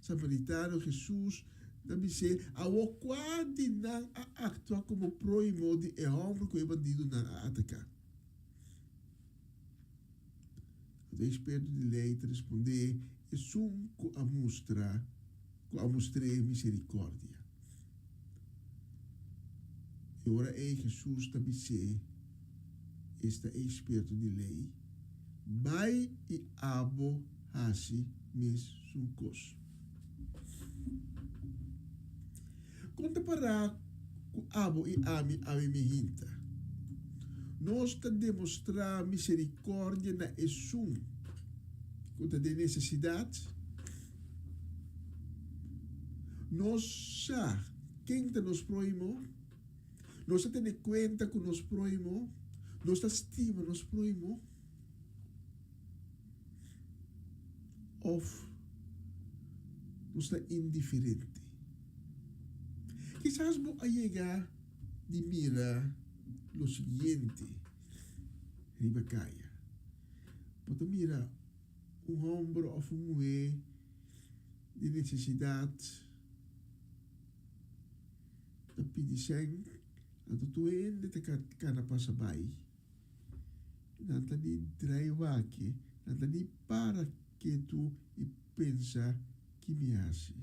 samaritano, Hesus. ta bis'é, Awor kua di nan a aktua komo próhimo di e hòmber ku e bandidunan a ataká? Anto e eksperto di lei ta respondé, Esun ku a mustra ku a mustr'é miserikòrdia. E ora ei Hesus ta bis'é, Esta e eksperto di lei, Bai i abo hasi mesun kos. Kon ta pará ku abo i ami awe mi hinta? Nos ta demostrá miserikòrdia na esun ku ta den nesesidat? Nos sa ken ta nos próhimo? Nos ta tene kuenta ku nos próhimo? Nos ta stima nos próhimo? Òf nos ta indiferente? Kisas bo a yega di mira lo siguiente riba kaya. Bo ta mira un hòmber òf un muhé di nesesidat ta pidi sèn, anto tur hende ta kana pasa bai. Nan ta di drai wak-e, nan ta di para ketu i pensa ki mi hasi.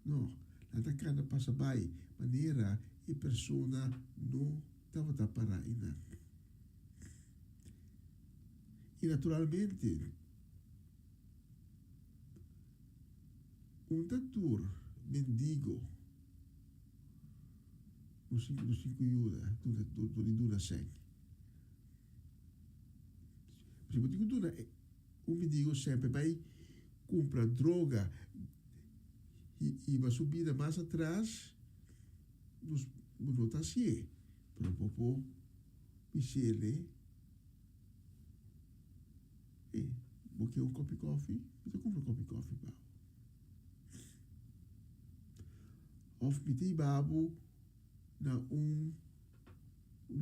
No, nan ta kana pasa bai manera e persona no tabata pará einan. I naturalmente, un ta tur mendigo. Nos tin nos tin ku yuda duna dor di duna sèn. Si bo tin ku duna un mendigo sèn pa e bai kumpra droga i hiba su bida mas atras, nos bo no ta hasié, pero bo por bis'ele, Ey, bo ke un kòpi kòfi? Mi ta kumpra kòpi kòfi pa bo. Of mi ta hiba bo na un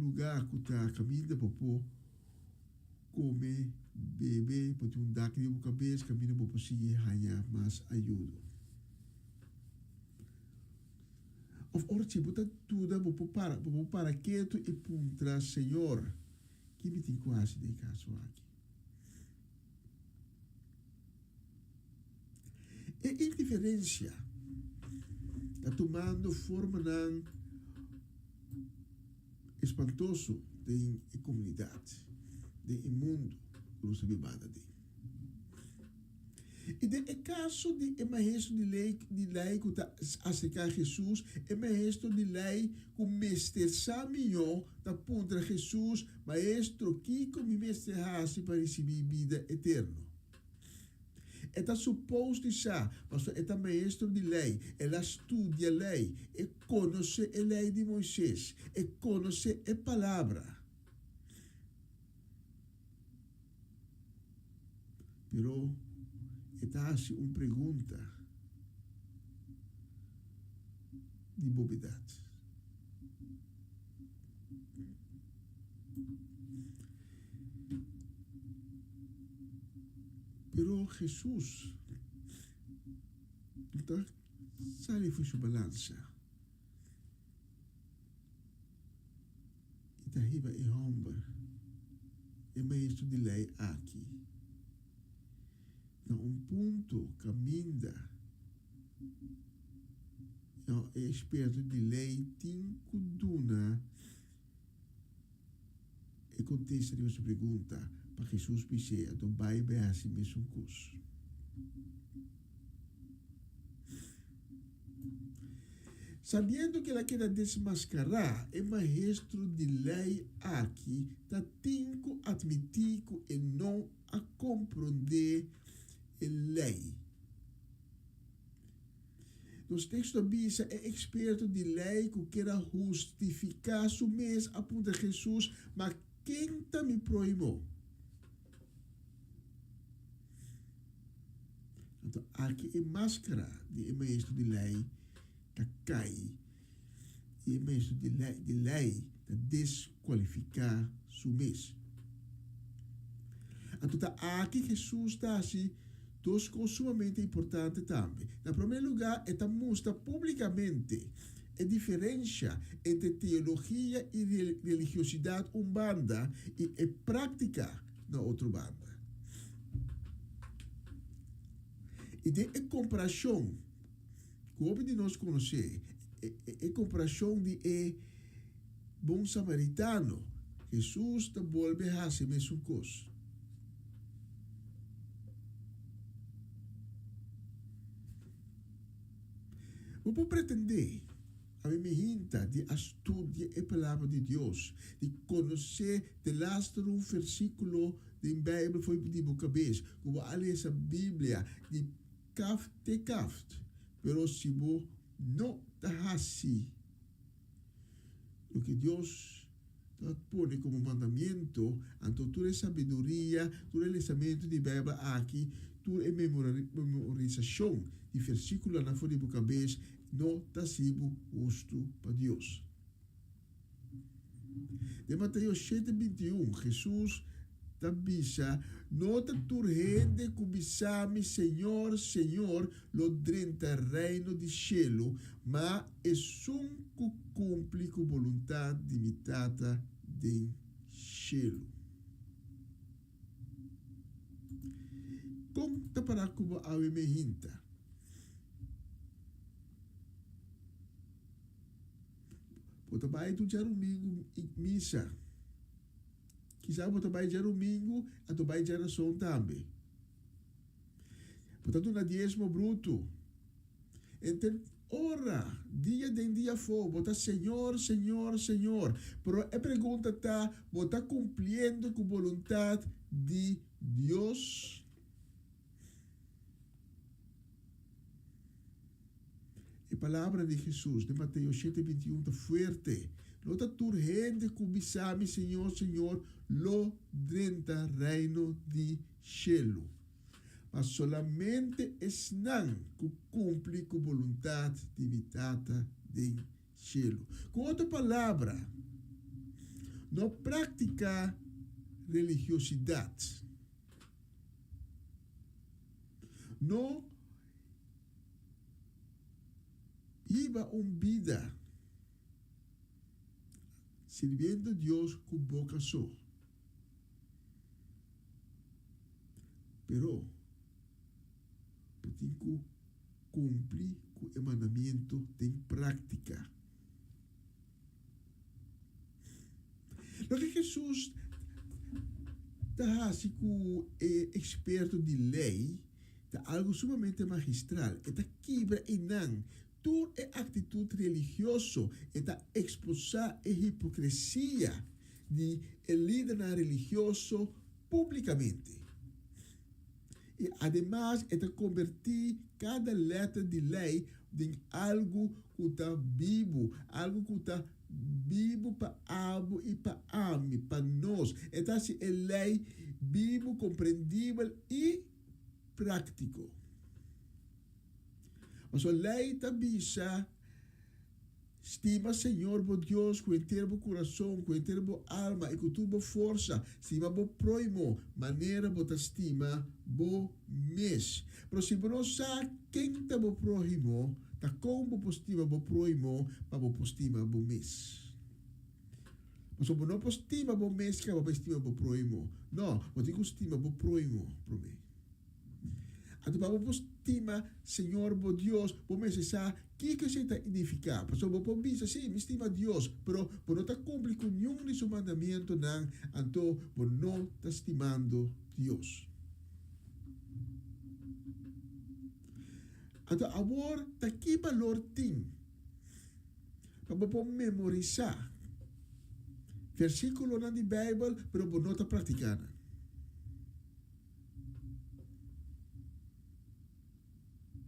luga ku ta kaminda pa por kome, bebe, por tin un dak riba bo kabes kaminda bo por sigui haña mas ayudo. Of ora chi bo ta duda bo por para bo por para ketu i puntra Señor, ki mi tin ku hasi den e kaso aki? E indiferensia ta tumando formanan espantoso den e komunidat, den e mundu ku nos ta bibando aden. I den e kaso di e maestro di lei di lei ku ta aserká Hesus, e maestro di lei ku mester sa mihó ta puntra Hesus, Maestro, kiko mi mester hasi pa risibí bida eterno? E ta supos di sa, pasobra e ta maestro di lei, el a studia lei, e konosé e lei di Moises, e konosé e Palabra. Pero e ta hasi un pregunta di bobedat. Pero Hesus no ta sali for su balansa. I ta hiba e hòmber, e maestro di lei aki, na un punto kaminda e eksperto di lei tin ku duna e kontesta riba su pregunta pa Hesus bis'é, Anto bai bai hasi mesun kos. Sabiendo ku el a keda desmaskará, e maestro di lei aki ta tin ku atmití ku e no a komprondé e lei. Nos teksto a bisa e eksperto di lei ku ker a hustifiká su mes a puntra Hesus, Ma ken ta mi próhimo? Anto aki e maskara di e maestro di lei ta kai i e maestro di lei di lei ta deskualifiká su mes. Anto ta aki Hesus ta hasi. Dos kos sumamente importante tambe. Na promé lugá, e ta mustra públikamente e diferensha entre teologia i religiosidat un banda i e práktika na otro banda. I den e komparashon ku hopi di nos konosé, e komparashon di e bon samaritano, Hesus ta bolbe hasi mesun kos. Bo por pretendé ami mi hinta di a studia e Palabra di Dios, di konosé delaster un versíkulo den Beibel for di bo kabes, ku bo a lesa Biblia di kaft te kaft, pero si bo no ta hasi loke Dios ta pone komo mandamiento, anto tur e sabiduria, tur e lesamentu di Beibel aki, tur e memorisashon di versíkulonan for di bo kabes no ta hasi bo hustu pa Dios. Den Mateo shete 21, Hesus ta bisa, No ta tur hende ku bisa mi, Señor, Señor, lo drenta Reino di shelu, ma esun ku kumpli ku boluntat di mi Tata den shelu. Kon ta pará ku bo awe me hinta? Bo ta bai tur djarumingu misa. Kisas bo ta bai djarumingu anto bai djarason tambe. Bo ta duna diesmo brutu. Enter ora, dia den dia afó, bo ta Señor, Señor, Señor. Pero e pregunta ta, bo ta kumpliendo ku boluntat di Dios? E palabra di Hesus den Mateo shete 21 ta fuerte, No ta tur hende ku bisa mi, Señor, Señor, lo drenta Reino di shelu, ma solamente esnan ku kumpli ku boluntat di mi Tata den shelu. Ku otro palabra, no praktiká religiosidat. No hiba un bida sirbiendo Dios ku boka so. Pero bo tin ku kumpli ku e mandamiento den práktika. Loke Hesus ta hasi ku e eksperto di lei ta algu sumamente magistral. E ta kibra einan tur e aktitut religioso, e ta eksposá e hipokresia di e lidernan religioso públikamente. I ademas e ta kombertí kada lèter di lei den algu ku ta bibu, algu ku ta bibu pa abo i pa ami, pa nos. E ta hasi e lei bibu, komprendibel i práktiko. Pasobra lei ta bisa. Stima Señor bo Dios ku henter bo kurason, ku henter bo alma i ku tur bo forsa. Stima bo próhimo manera bo ta stima bo mes. Pero si bo no sa ken ta bo próhimo, ta kon bo por stima bo próhimo pa bo por stima bo mes? Pasobra bo no por stima bo mes kaba pa stima bo próhimo. No, bo tin ku stima bo próhimo promé. Anto pa bo por stima Señor bo Dios, bo mester sa kiko esei ta ignifiká. Pasobra bo por bisa, Sí, mi stima Dios, pero bo no ta kumpli ku niun di su mandamientonan, anto bo no ta stimando Dios. Anto awor ta ki balor tin pa bo por memorisá versíkulonan di Beibel, pero bo no ta praktiká nan?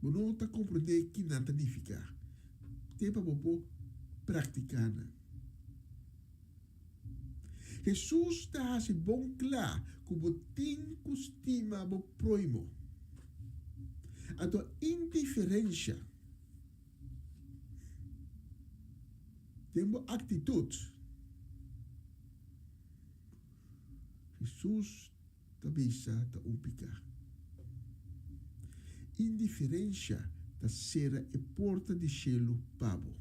Bo no ta komprendé ki nan ta nifiká te pa bo por praktiká nan. Hesus ta hasi bon kla ku bo tin ku stima bo próhimo. Anto indiferensha den bo aktitut, Hesus ta bisa ta un piká. Indiferensha ta sera e porta di shelu pa bo.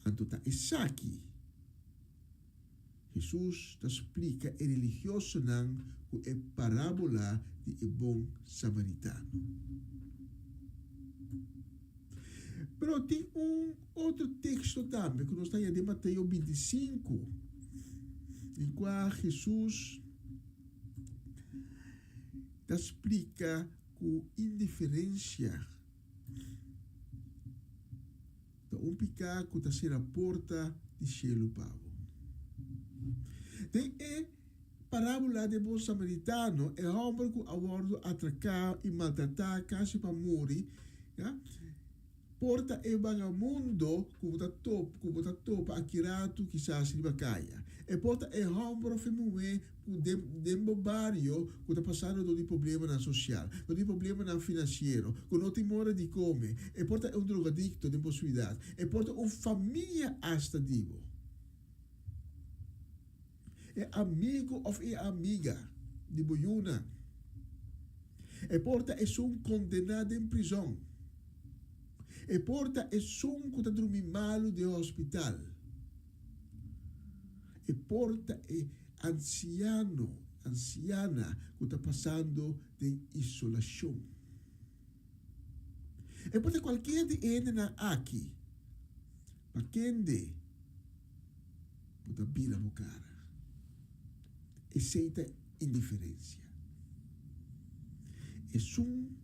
Anto ta esaki Hesus ta splika e religiosonan ku e parábola di e bon samaritano. Pero tin un otro teksto tambe ku nos ta haña den Mateo bintisinku, den kua Hesus ta splika ku indiferensia ta un piká ku ta sera porta di shelu pa bo. Den e parábola di e bon samaritano, e hòmber ku a wòrdu atraká i maltratá kasi pa muri, ya, Por ta e bagamundo ku bo ta top ku bo ta topa aki ratu kisas riba kaya. E por ta e hòmber òf e muhé ku den den bo bario ku ta pasando dor di problemanan sosial, dor di problemanan finansiero, ku no tin mora di kome. E por ta e un drogadikto den bo suidat. E por ta un famia asta di bo. E amigu òf e amiga di bo yunan. E por ta esun kondená den prizòn. E por ta esun ku ta drumi malu den hospital. E por ta e ansiano, ansiana ku ta pasando den isolashon. E por ta kualkier di e hendenan aki pa kende bo ta bira bo kara. Esei ta indiferensia. Esun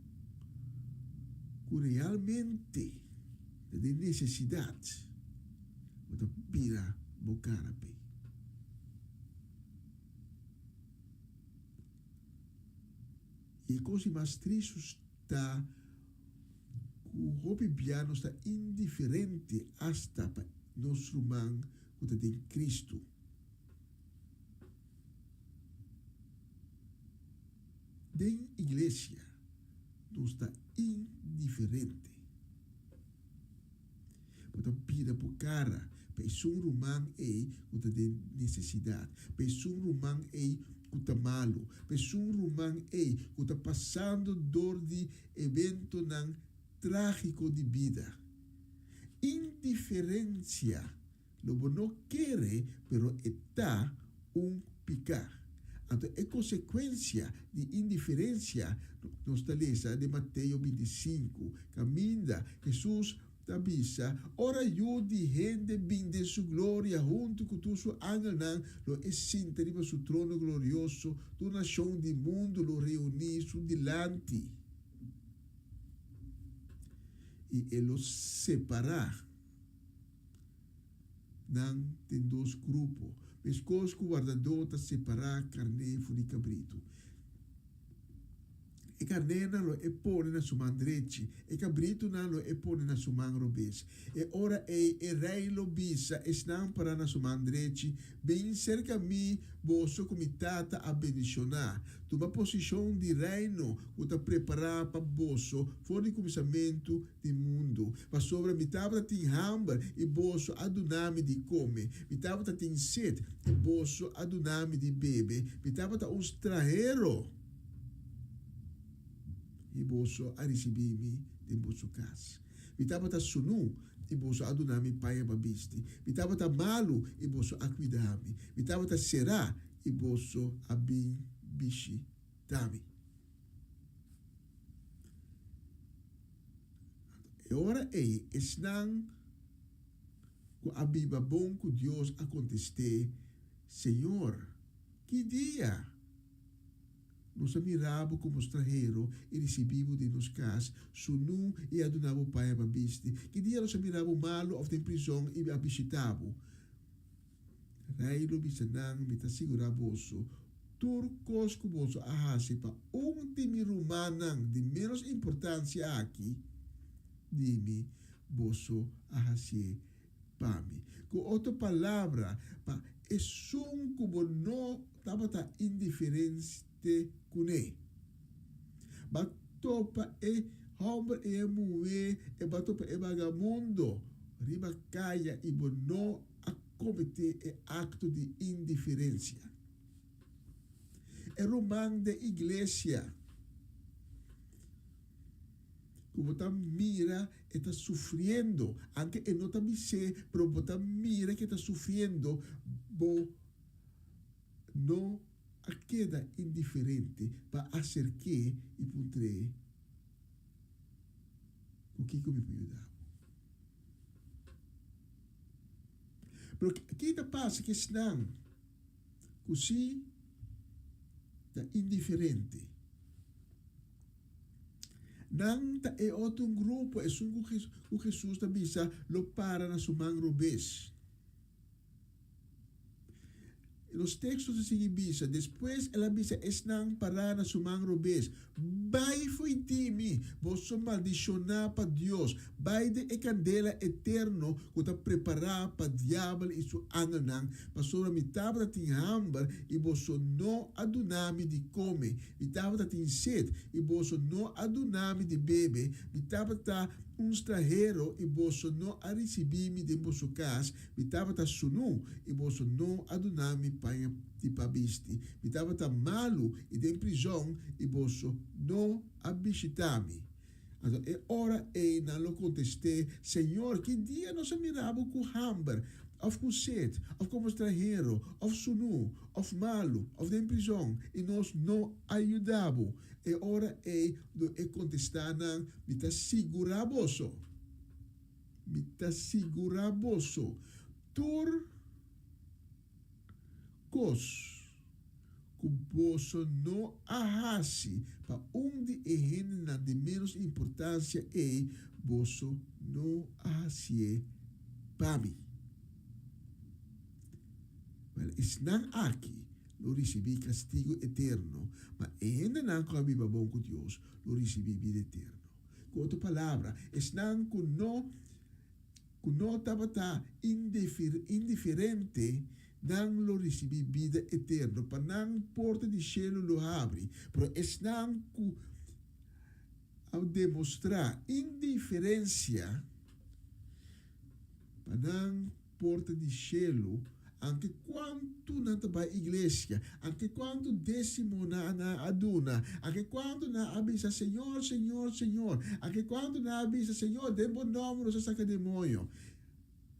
ku realmente ta den nesesidat, bo ta bira bo kara p'e. I e kos di mas tristu ta ku hopi bia nos ta indiferente asta pa nos ruman ku ta den Kristu. Den iglesia nos ta indiferente. Bo ta bira bo kara pa esun ruman ei ku ta den nesesidat, pa esun ruman ei ku ta malu, pa esun ruman ei ku ta pasando dor di eventonan trágiko di bida. Indiferensia Lo bo no kere, pero e ta un piká. Anto e konsekuensia di indiferensia nos ta lesa den Mateo bintisinku, kaminda Hesus ta bisa, Ora Yu di hende bin den su gloria huntu ku tur su angelnan, lo e sinta riba su trono glorioso, tur nashon di mundu lo reuní su dilanti, i e lo separá. Nan den dos grupo, meskos ku wardadó ta separá karné for di kabritu. E karnénan lo e pone na su man drechi, e kabritunan lo e pone na su man robes. E ora ei e rei lo bisa esnan pará na su man drechi, Bin serka mi, boso ku mi Tata a bendishoná. Tuma posishon di Reino ku ta prepará pa boso for di kuminsamentu di mundu. Pasobra mi tabata tin hamber i boso a duna mi di kome, mi tabata tin set i boso a duna mi di bebe, mi tabata un stranhero i boso a risibí mi den boso kas, mi tabata sunú i boso a duna mi paña pa bisti, mi tabata malu i boso a kuida mi, mi tabata será i boso a bin bishitá mi. E ora ei esnan ku a biba bon ku Dios a kontest'é, Señor, ki dia nos a mira bo komo stranhero i risibí bo den nos kas sunú i a duna bo paña pa bisti? Ki dia nos a mira bo malu òf den prizòn i a bishitá bo? Rei lo bisa nan, Mi ta sigurá boso, tur kos ku boso a hasi pa un di mi rumannan di ménos importansia aki di mi, boso a hasié pa mi. Ku otro palabra, pa esun ku bo no tabata indiferente kuné. Ba topa e hòmber i e muhé, e ba topa e bagamundo riba kaya i bo no a kometé e akto di indiferensia. E ruman den iglesia ku bo ta mira e ta sufriendo, anke e no ta bis'é, pero bo ta mira ku e ta sufriendo, bo no a keda indiferente pa aserk'é i puntr'é, Ku kiko mi por yuda bo? Pero ki ta pasa ku esnan ku si ta indiferente? Nan ta e otro un grupo, esun ku Hesus ta bisa lo para na su man robes. Nos teksto ta sigui bisa, Despues el a bisa esnan pará na su man robes, Bai fo'i di mi, boso maldishoná pa Dios, bai den e kandela eterno ku ta prepará pa diabel i su angelnan, pasobra mi tabata tin hamber i boso no a duna mi di kome, mi tabata tin set i boso no a duna mi di bebe, mi tabata un strahero i boso no a risibí mi den boso kas, Mi tabata sunú, i boso no a duna mi paña di pa bisti. Mi tabata malu i den prizòn, i boso no a bishitá mi. Anto e ora ei nan lo kontest'é, Señor, ki dia nos a mira bo ku hamber, òf ku set, òf komo stranhero, òf sunú, òf malu, òf den prizòn, i nos no a yuda bo? E ora ei lo e kontestá nan, Mi ta sigurá boso. Mi ta sigurá boso, tur kos ku boso no a hasi pa un di e hendenan di ménos importansia ei, boso no a hasié pa mi. Wèl, esnan aki lo risibí kastigu eterno, ma e hendenan ku a biba bon ku Dios lo risibí bida eterno. Ku otro palabra, esnan ku no ku no tabata indiferente, nan lo risibí bida eterno, pa nan porta di shelu lo habri. Pero esnan ku a demostrá indiferensia, pa nan porta di shelu, anke kuantu nan ta bai iglesia, anke kuantu desimo nan a duna, anke kuantu nan a bisa, Señor, Señor, Señor, anke kuantu nan a bisa, Señor, den bo nòmber nos a saka demoño,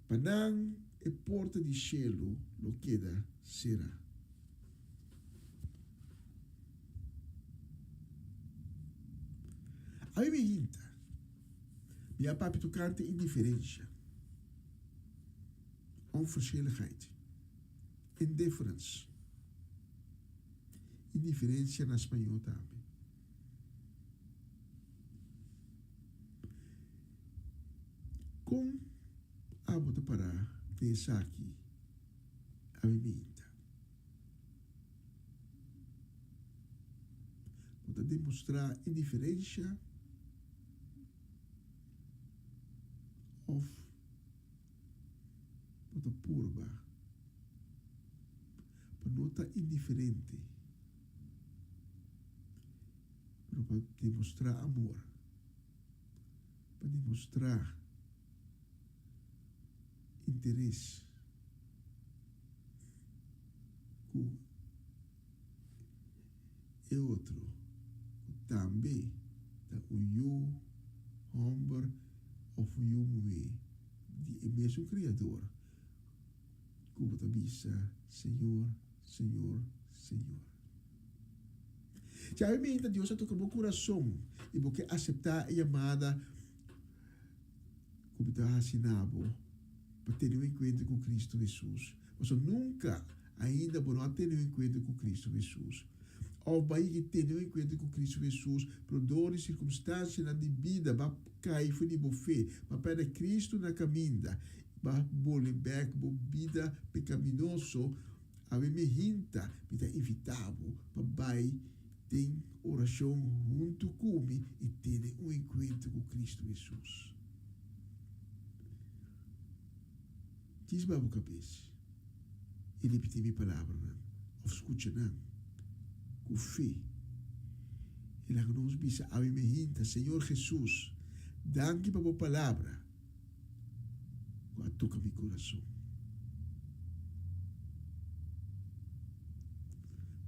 pa nan e porta di shelu lo keda será. Ami mi hinta, mi a papia tokante indiferensha. Onverschilligheid, indifference, indiferencia na spañó tambe. Kon abo ta pará den esaki awe minta? Bo ta demostrá indiferencia òf Bo ta purba pa no ta indiferente, pero pa demostrá amor, pa demostrá interes ku e otro ku tambe ta un yu hòmber òf un yu muhé di e mesun Kriador ku bo ta bisa, Señor, Señor, Señor. Si awe meinta Dios a toka bo kurason i bo ke aseptá e yamada ku bo ta hasi na bo pa tene un enkuentro ku Kristu Hesus, pasobra nunka Ainda bo no a tene un enkuentro ku Kristu Hesus. Òf bo a yega i tene un enkuentro ku Kristu Hesus, pero dor di sirkumstansianan di bida bo a kai for di bo fe, bo a pèrdè Kristu na kaminda, bo a bolbe bèk bo bida pekaminoso, awe mi hinta, mi ta invitá bo pa bai den orashon huntu ku mi i tene un enkuentro ku Kristu Hesus. Djis ba bo kabes i ripití mi palabranan, òf skucha nan ku fe. I laga nos bisa awe mehinta, Señor Hesus, danki pa bo palabra ku a toka mi kurason.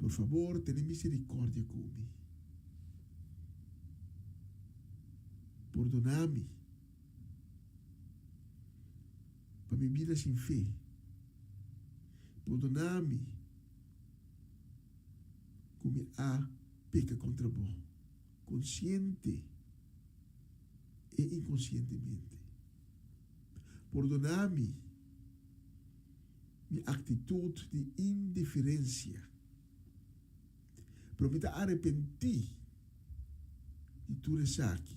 Por fabor, tene miserikòrdia ku mi. Pordoná mi pa mi bida sin fe. Pordoná mi ku mi a peka kontra bo, konsiente e inkonsientemente. Pordoná mi mi aktitut di indiferensia. Pero mi ta arepentí di tur esaki.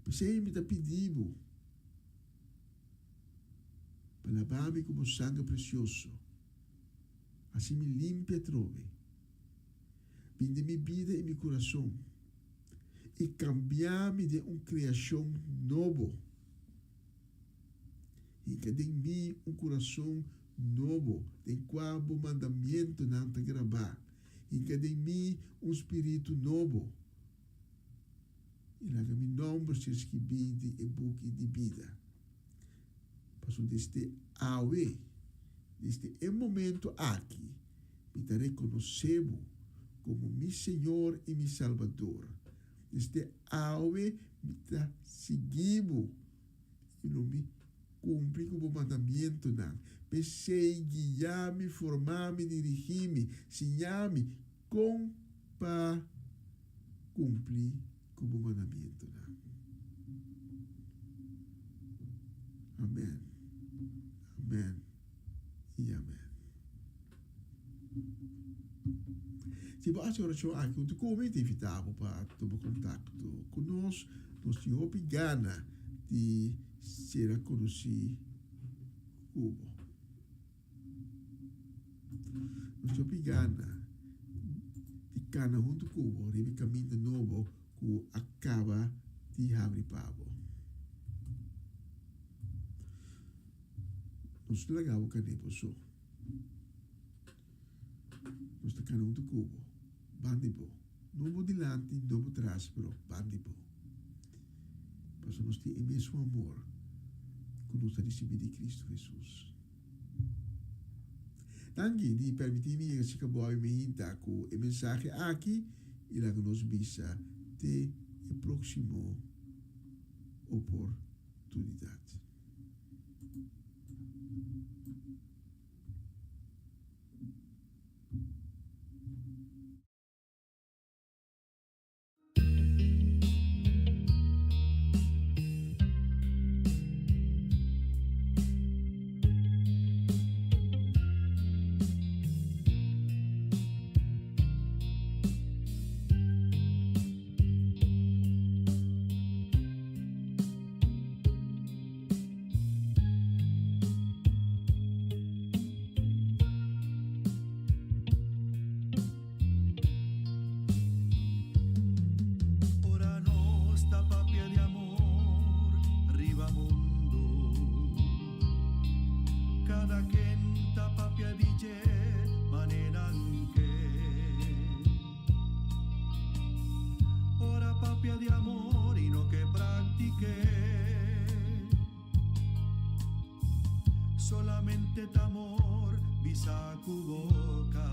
P'esei mi ta pidi bo pa laba mi ku bo sanger presioso, hasi mi limpi atrobe. Bin den mi bida i mi kurason i kambia mi den un kreashon nobo. Hinka den mi un kurason nobo den kua bo mandamientonan ta grabá. Hinka den mi un spiritu nobo i laga mi nòmber ser skibí den e buki di bida. Pasobra desde awe, desde e momento aki, mi ta rekonosé bo komo mi Señor i mi Salbador. Desde awe mi ta sigui bo i lo mi kumpli ku bo mandamientonan. P'esei guia mi, forma mi, dirigí mi, siña mi kon pa kumpli ku bo mandamientonan. Amèn, amèn i amèn. Si bo hasi orashon aki huntu ku mi, ta invitá bo pa tuma kontakto ku nos. Nos tin hopi gana di sera konosí ku bo. Nos tin hopi gana di kana huntu ku bo riba e kaminda nobo ku a kaba di habri pa bo. Nos ta laga bo kané bo so. Nos ta kana huntu ku bo, ban di bo. No bo dilanti, no bo tras, pero ban di bo. Pasobra nos tin e mesun amor ku nos a risibí di Kristu Hesus. Danki di permití mi yega sika bo awe meinta ku e mensahe aki i laga nos bisa te e próksimo oportunidat. Ora nos ta papia di amor riba mundu, kada ken ta papia di dje manera nan ke. Ora papia di amor i no ke praktik'é. Solamente t'amor bisa ku boka.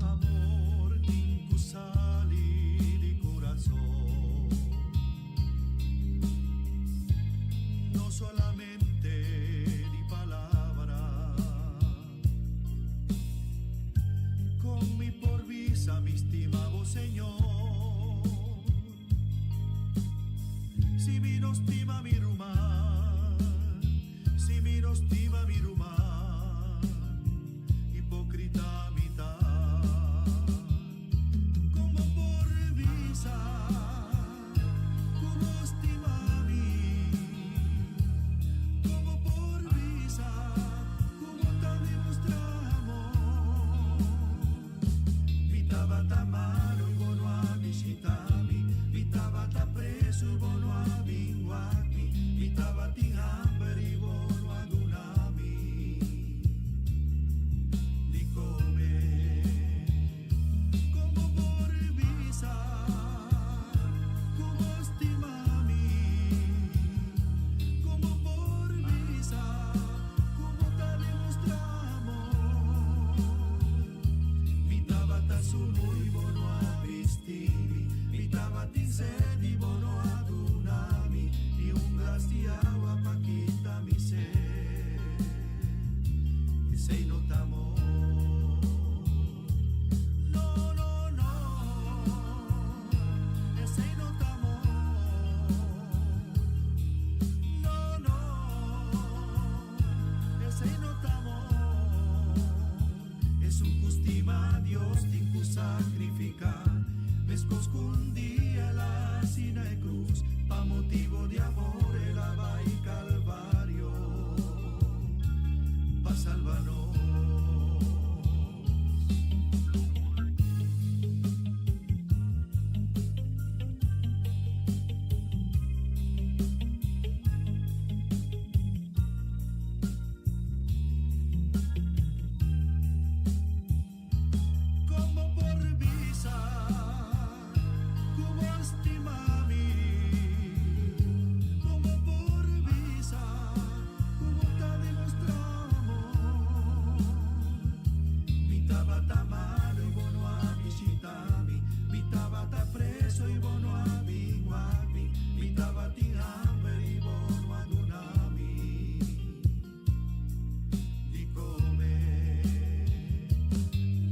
Amor tin ku sali di kurason. No solamente di palabra. Con mi por bisa mi stima bo Señor Si mi no stima mi ruman. Esei no ta amor. No, no, no, esei no ta amor. No, no, esei no ta amor. Esun ku stima Dios tin ku sakrifiká, meskos ku un dia el a hasi na e krus, pa motibu di amor el a bai Kalvario pa salba nos. Kon bo por bisa ku bo stima mi? Kon bo por bisa ku bo ta demostrá amor? Mi tabata malu i bo no a bishitá mi, mi tabata preso i bo no a bin wak mi, mi tabatin hamber i bo no a duna mi di come.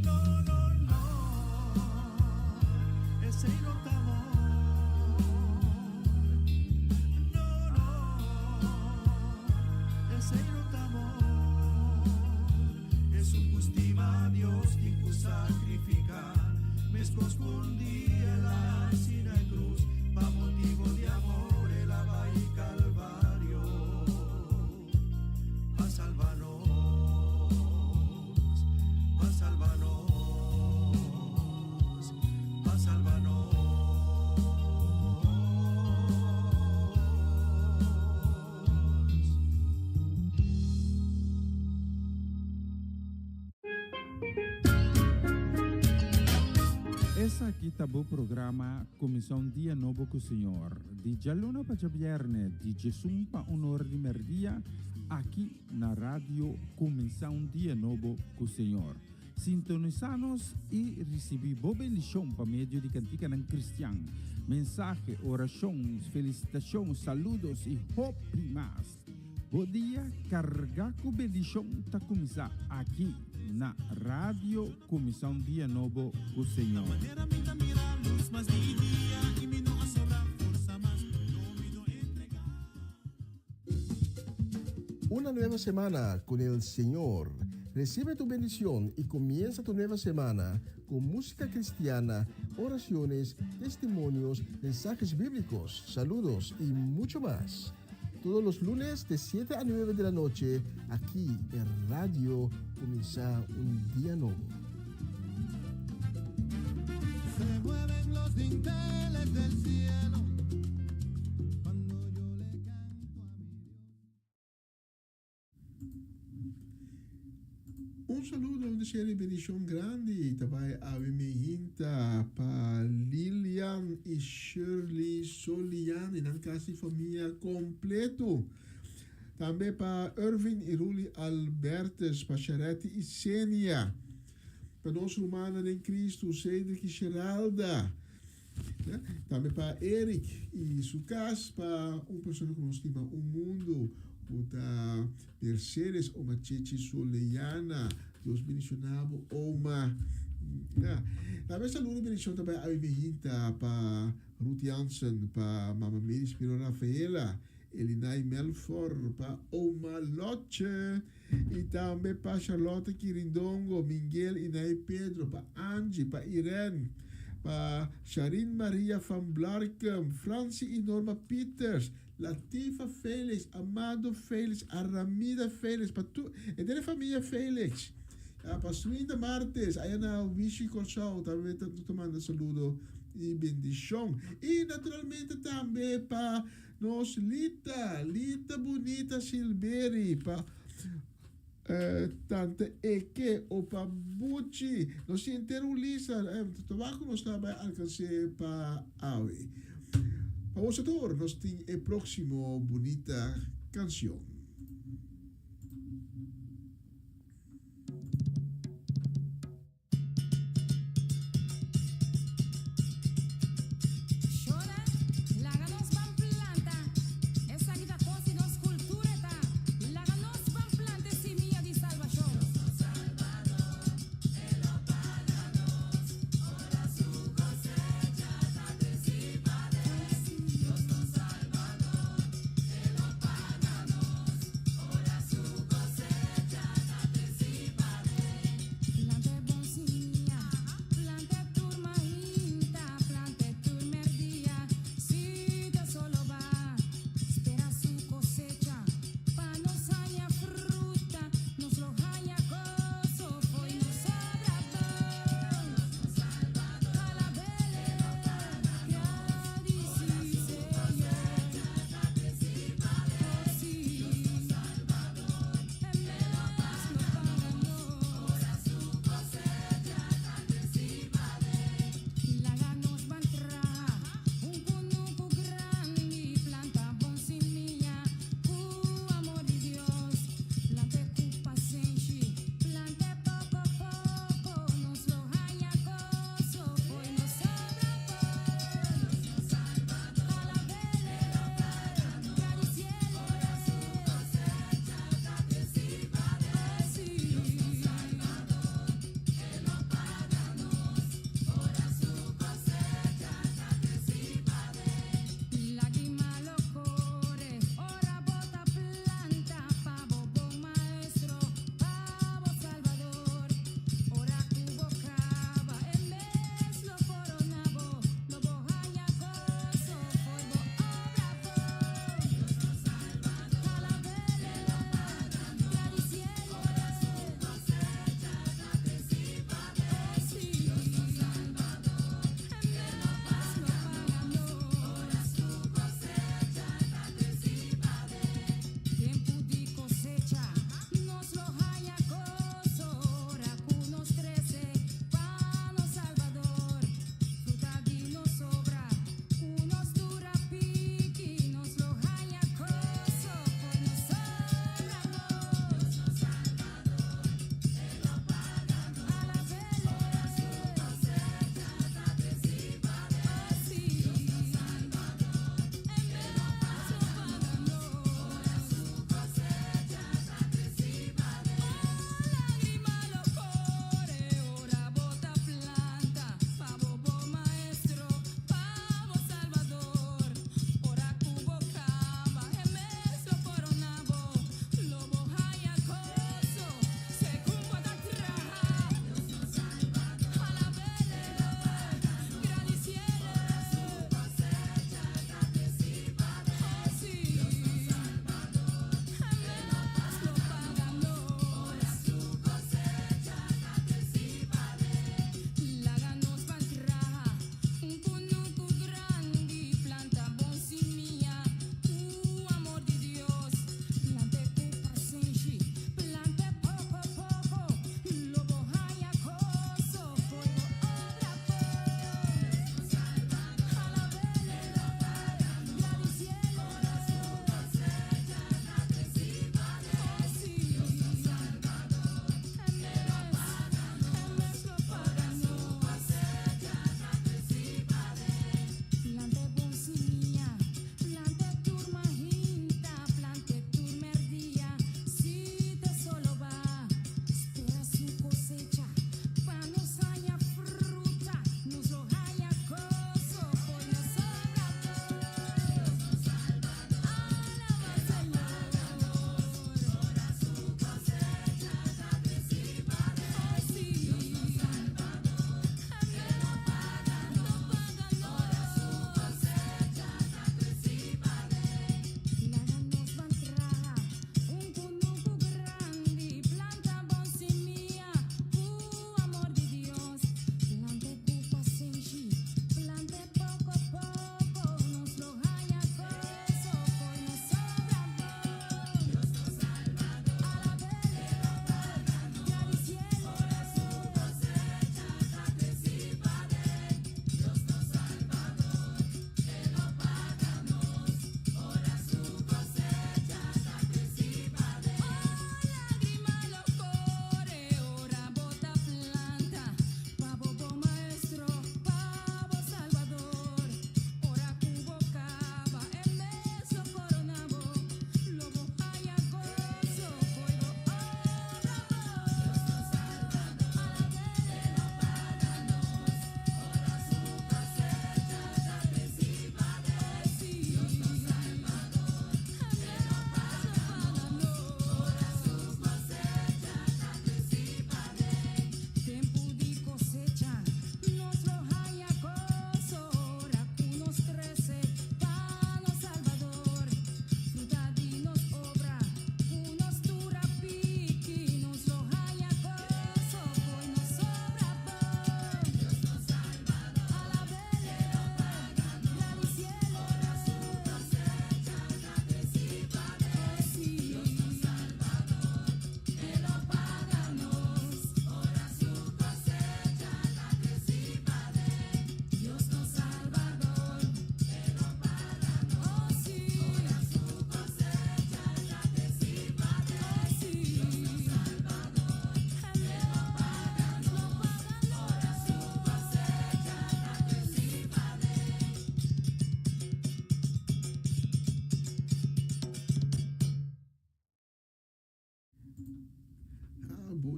No, no, no, esei no ta amor. No, no, esei no ta amor. Esun ku stima Dios tin ku sakrifiká, meskos ku un dia el a hasi na e krus, pa motibu di amor el a bai Kalvario pa salba nos, pa salba nos, pa salba nos. Esaki ta bo programa Kuminsá un Dia Nobo ku Señor, di djaluna pa djabièrnè di djesun pa un or di mèrdia, aki na Radio Kuminsá un Dia Nobo ku Señor. Sintonisá nos i risibí bo bendishon pa medio di kantikanan kristian, mensahe, orashon, felisitashon, saludos i hopi mas. Bo dia kargá ku bendishon ta kuminsá aki na Radio Kuminsá un Dia Nobo ku Señor. Una nueva semana con el Señor. Recibe tu bendición y comienza tu nueva semana con música cristiana, oraciones, testimonios, mensajes bíblicos, saludos y mucho más. Todos los lunes de 7 a 9 de la noche, aquí en Radio Comienza un Día Nuevo. Se mueven los dinteles del cielo cuando yo le canto a mi Dios. Un saludo, un deseo di bendicion grandi ta bai awe mi hinta pa Lilian y Shirley Solian y nan casi famia completo. Tambe pa Irving y Ruli Albertus, pa Sharetti y Senia, pa nos rumannan den Cristo, Cedric y Sheralda. Tambe pa Eric y su cas, pa un persona cu nos stima un mundo, cu ta Mercedes Oma Chechi Soleyana. Dios bendiciona bo, Oma. Ja. Tambe saludo y bendicion ta bay awe mi hinta pa Ruth Jansen, pa Mama Mary Spiro Rafaela, Elinay Melfor, pa Oma Lotje, y tambe pa Charlotte Kirindongo, Mingel y Nay Pedro, pa Angie, pa Irene, pa Sharin Maria van Blarkum, Francie y Norma Pieters, Latifa Felix, Amado Felix, Aramida Felix, pa tur henter e famia Felix, pa Swinda Martes, aya na Wishi Kòrsou, tambe ta ta manda saludo y bendishon. Y naturalmente tambe pa Nos Lita, Lita bunita Silberi, pa Tante Eke o pa Buchi. Nos tin henter un lista, tabaco nos ta bai alcans'é pa awe. Pa boso tur nos tin e proximo bunita cancion. Shora, laga nos ban planta. Esaki ta kos di nos kultura ta. Laga nos ban planta e simia di salbashon.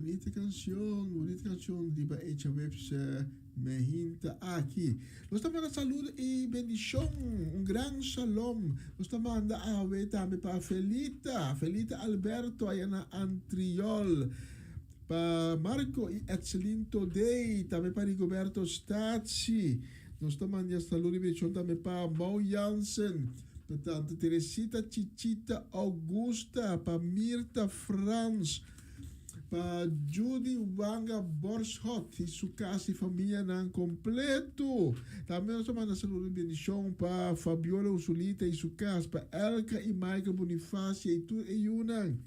Bunita cancion, bunita cancion riba e djaweps mehinta aki. Nos ta manda saludo y bendicion, un gran shalom. Nos ta manda awe tambe pa Felita, Felita Alberto aya na Antriol, pa Marco y Etselin Todey, tambe pa Rigoberto Statie. Nos ta manda saludo y bendicion tambe pa Mau Jansen, pa tante Teresita Chichita Augusta, pa Mirta Frans, pa Judy Wanga Borschot y su casa y famianan completo. Tambe nos ta manda saludo y bendicion pa Fabiola Ursulita y su casa, pa Elka y Michael Bonifacia y tur e yunan.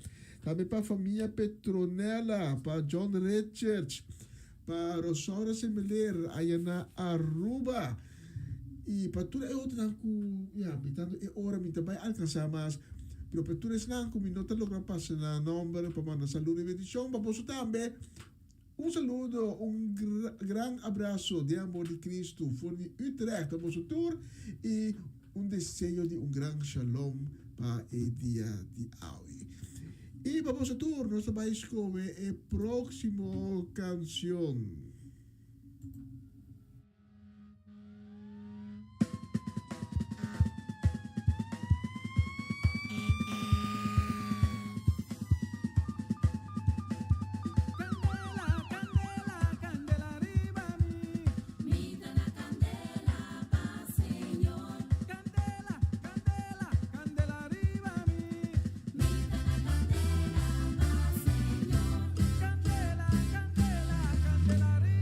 Tambe pa famia Petronella, pa John Richards, Pa Rosaura Semeleer aya na Aruba y pa tur e otronan cu ya mi tanto e ora mi ta bay alcansa mas pero pa tur esnan cu mi no ta logra pasa nan nomber pa manda saludo y bendicion pa boso tambe un saludo un gran abraso den amor di Cristo for di Utrecht pa boso tur y un deseo di un gran shalom pa e dia di awe. I pa boso tur nos ta bai skohe e próksimo kansion. Candela, candela, candela riba mi. Mi ta na candela pa Señor. Candela, candela, candela riba mi. Mi ta na candela pa Señor. Candela, candela, candela riba mi.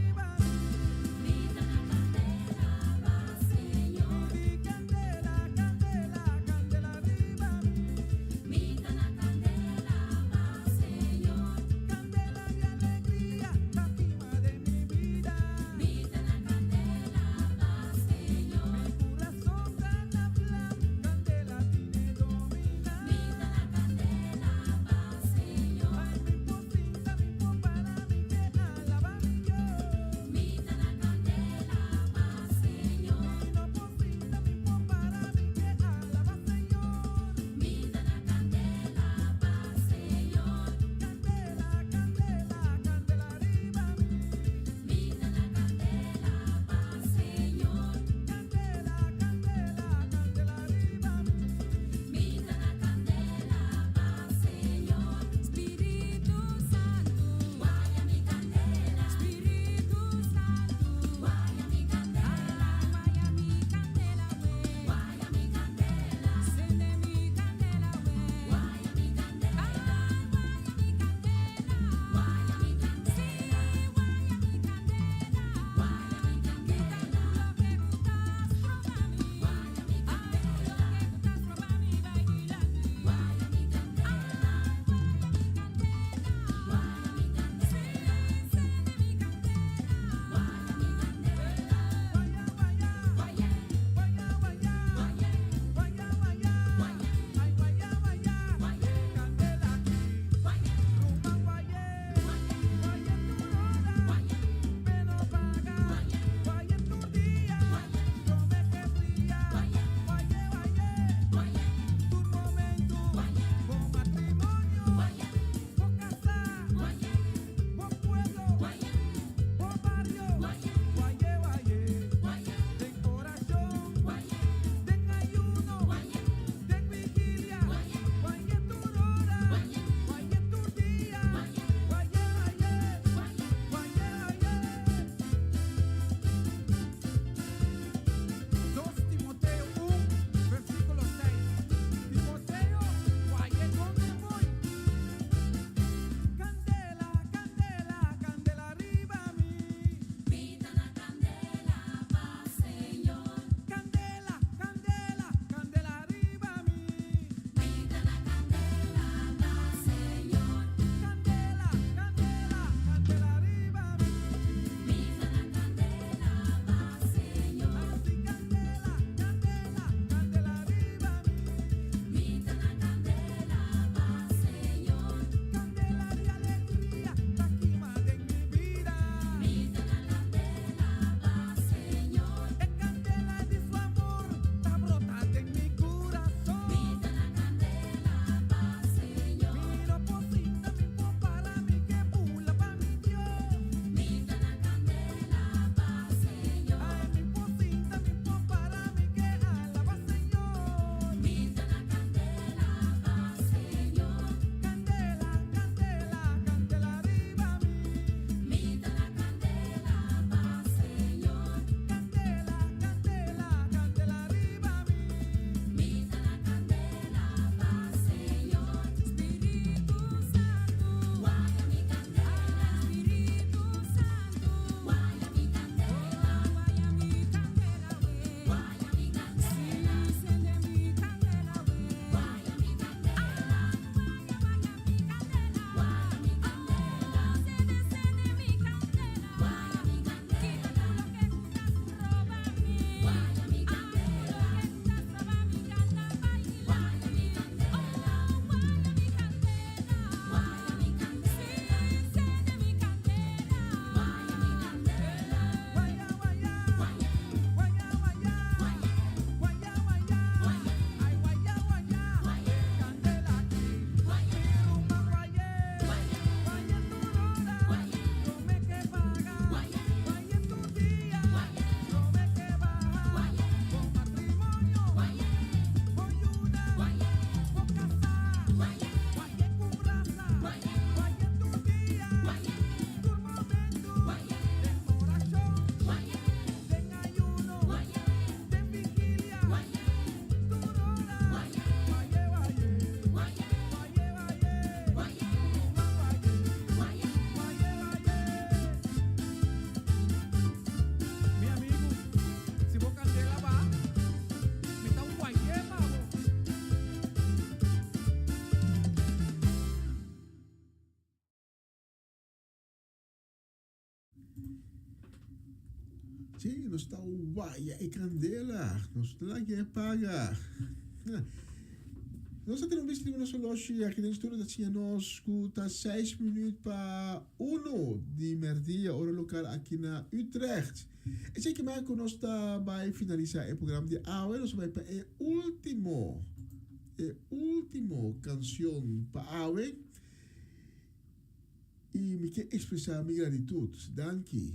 Sí, nos ta waya e kandela, nos no ta laga e paga. Nos ta tene un bista riba nos oloshi aki den studio ta siña nos ku ta seis minuut pa uno di merdia ora lokal aki na Utrecht. Esei ke mei ku nos ta bai finalisá e programa di awe, nos ta bai pa e ultimo, e ultimo kanshon pa awe. I mi ke ekspresá mi gratitut, danki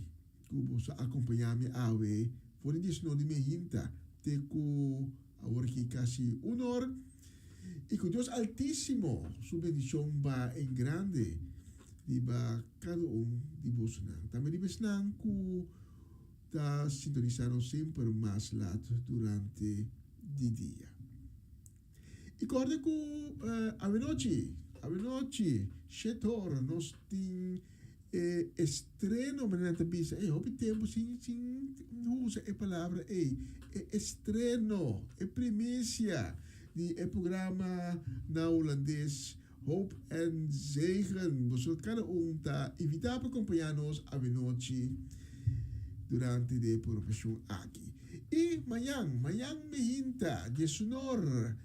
ku boso a akompañá mi awe for di diesnor di mehinta te ku awor aki kasi un or. I ku Dios Altísimo su bendishon ba en grande riba kada un di bosonan. Tambe riba esnan ku ta sintonisá nos semper mas lat durante di dia. I kòrda ku awenochi, awenochi, shet or nos tin e estreno, manera nan ta bisa, ey hopi tempu sin sin usa e palabra ey, e estreno, e primisia di e programa na hulandes Hoop en Zegen. Boso kada un ta invitá pa kompañá nos awenochi durante di e programacion aki. I mañan, mañan mihinta, diesunor,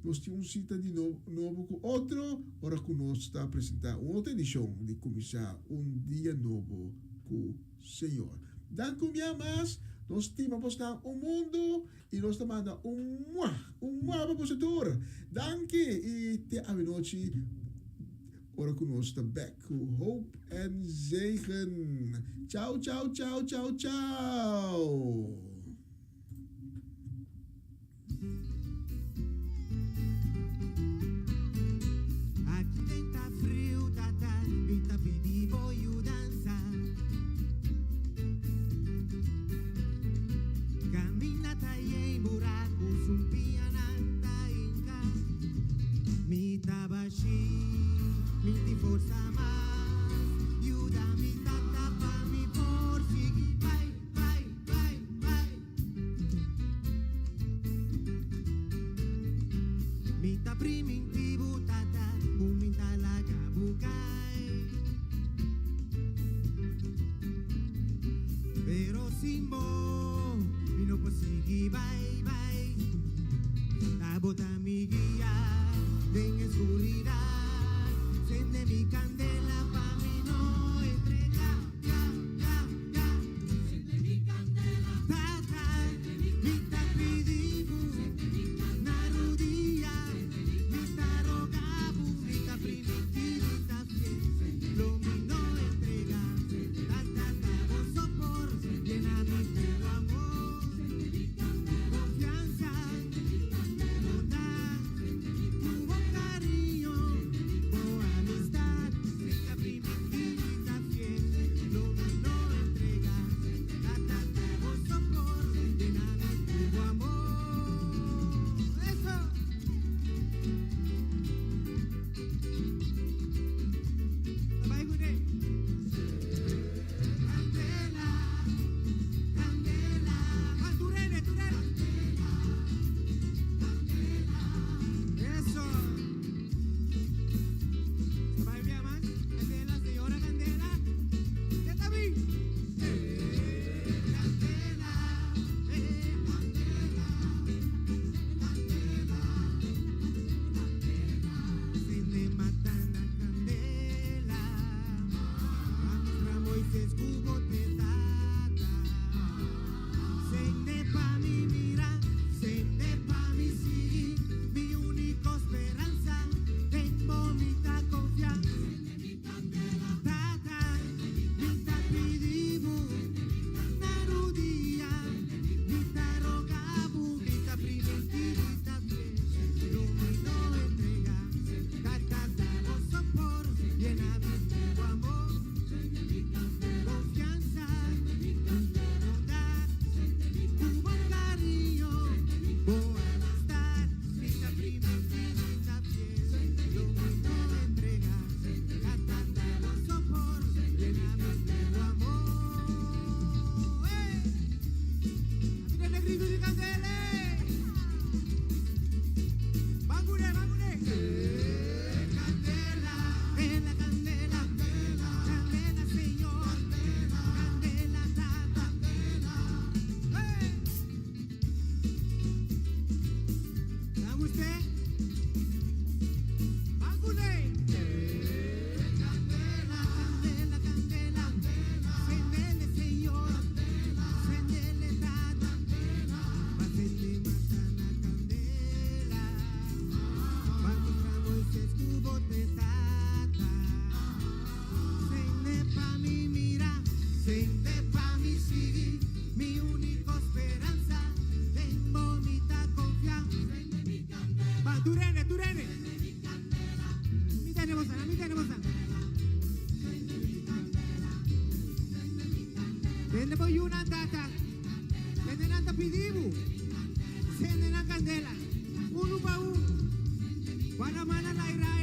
nos tin un sita di nobo ku otro ora ku nos ta presentá un otro edishon di Kuminsá un Dia Nobo ku Señor. Danki un bia mas, nos stima bosnan un mundu i nos ta manda un muah, un muah pa boso tur. Danki i te awenochi ora ku nos ta bek ku Hoop en Zegen. Chao, chao, chao, chao, chao. Aki den ta friu tata, mi ta pidi bo yudansa. Kaminda ta yen buraku, sumpianan ta hinka. Mi ta bashí, mi tin forsa mas. Yuda mi tata pa mi por sigui bai, bai, bai, bai. Mi ta primintí bo tata ku mi ta laga bo kai. Pero sin bo mi no por sigui bai, bai. Ta bo ta mi guia den e skuridat. Sende mi kandela pa mi no entregá, ga, ga, ga. Sende mi kandela, tata. Mi ta pidi bo na rudia. Mi ta roga bo, mi ta primintí, mi ta fiel. Lo mi no entregá, tata. Ta bo sopor yena mi ku bo amor. Confianza, bondad, cu bo cariño, bo amistad, mi ta primintí, mi ta fiel, lo mi no entrega, tata ta bo sopor, llena mi cu bo amor. Eso! Ta bai cu ne? Candela. Candela. Ah, turene, turene. Candela. Eso. Se va a enviar más. Candela, señora Candela. Ya está bien. Eh, Candela. Eh, Candela. Candela. Candela. Se le matan a Candela. A Moisés cubo te tata. Sende pa mi mira, sende pa mi sigui, mi único speransa, den bo mi ta confia. Tata, mi ta pidi bo, na rudia, mi ta roga bo, mi ta primintí, mi ta fiel, lo mi no entrega. Tata, da bo sopor, llena mi cu bo amor, confianza. Tende bo yunan, Tata. Tende nan ta pidi bo. Sende nan kandela. Unu pa un. Bo a na mana laira.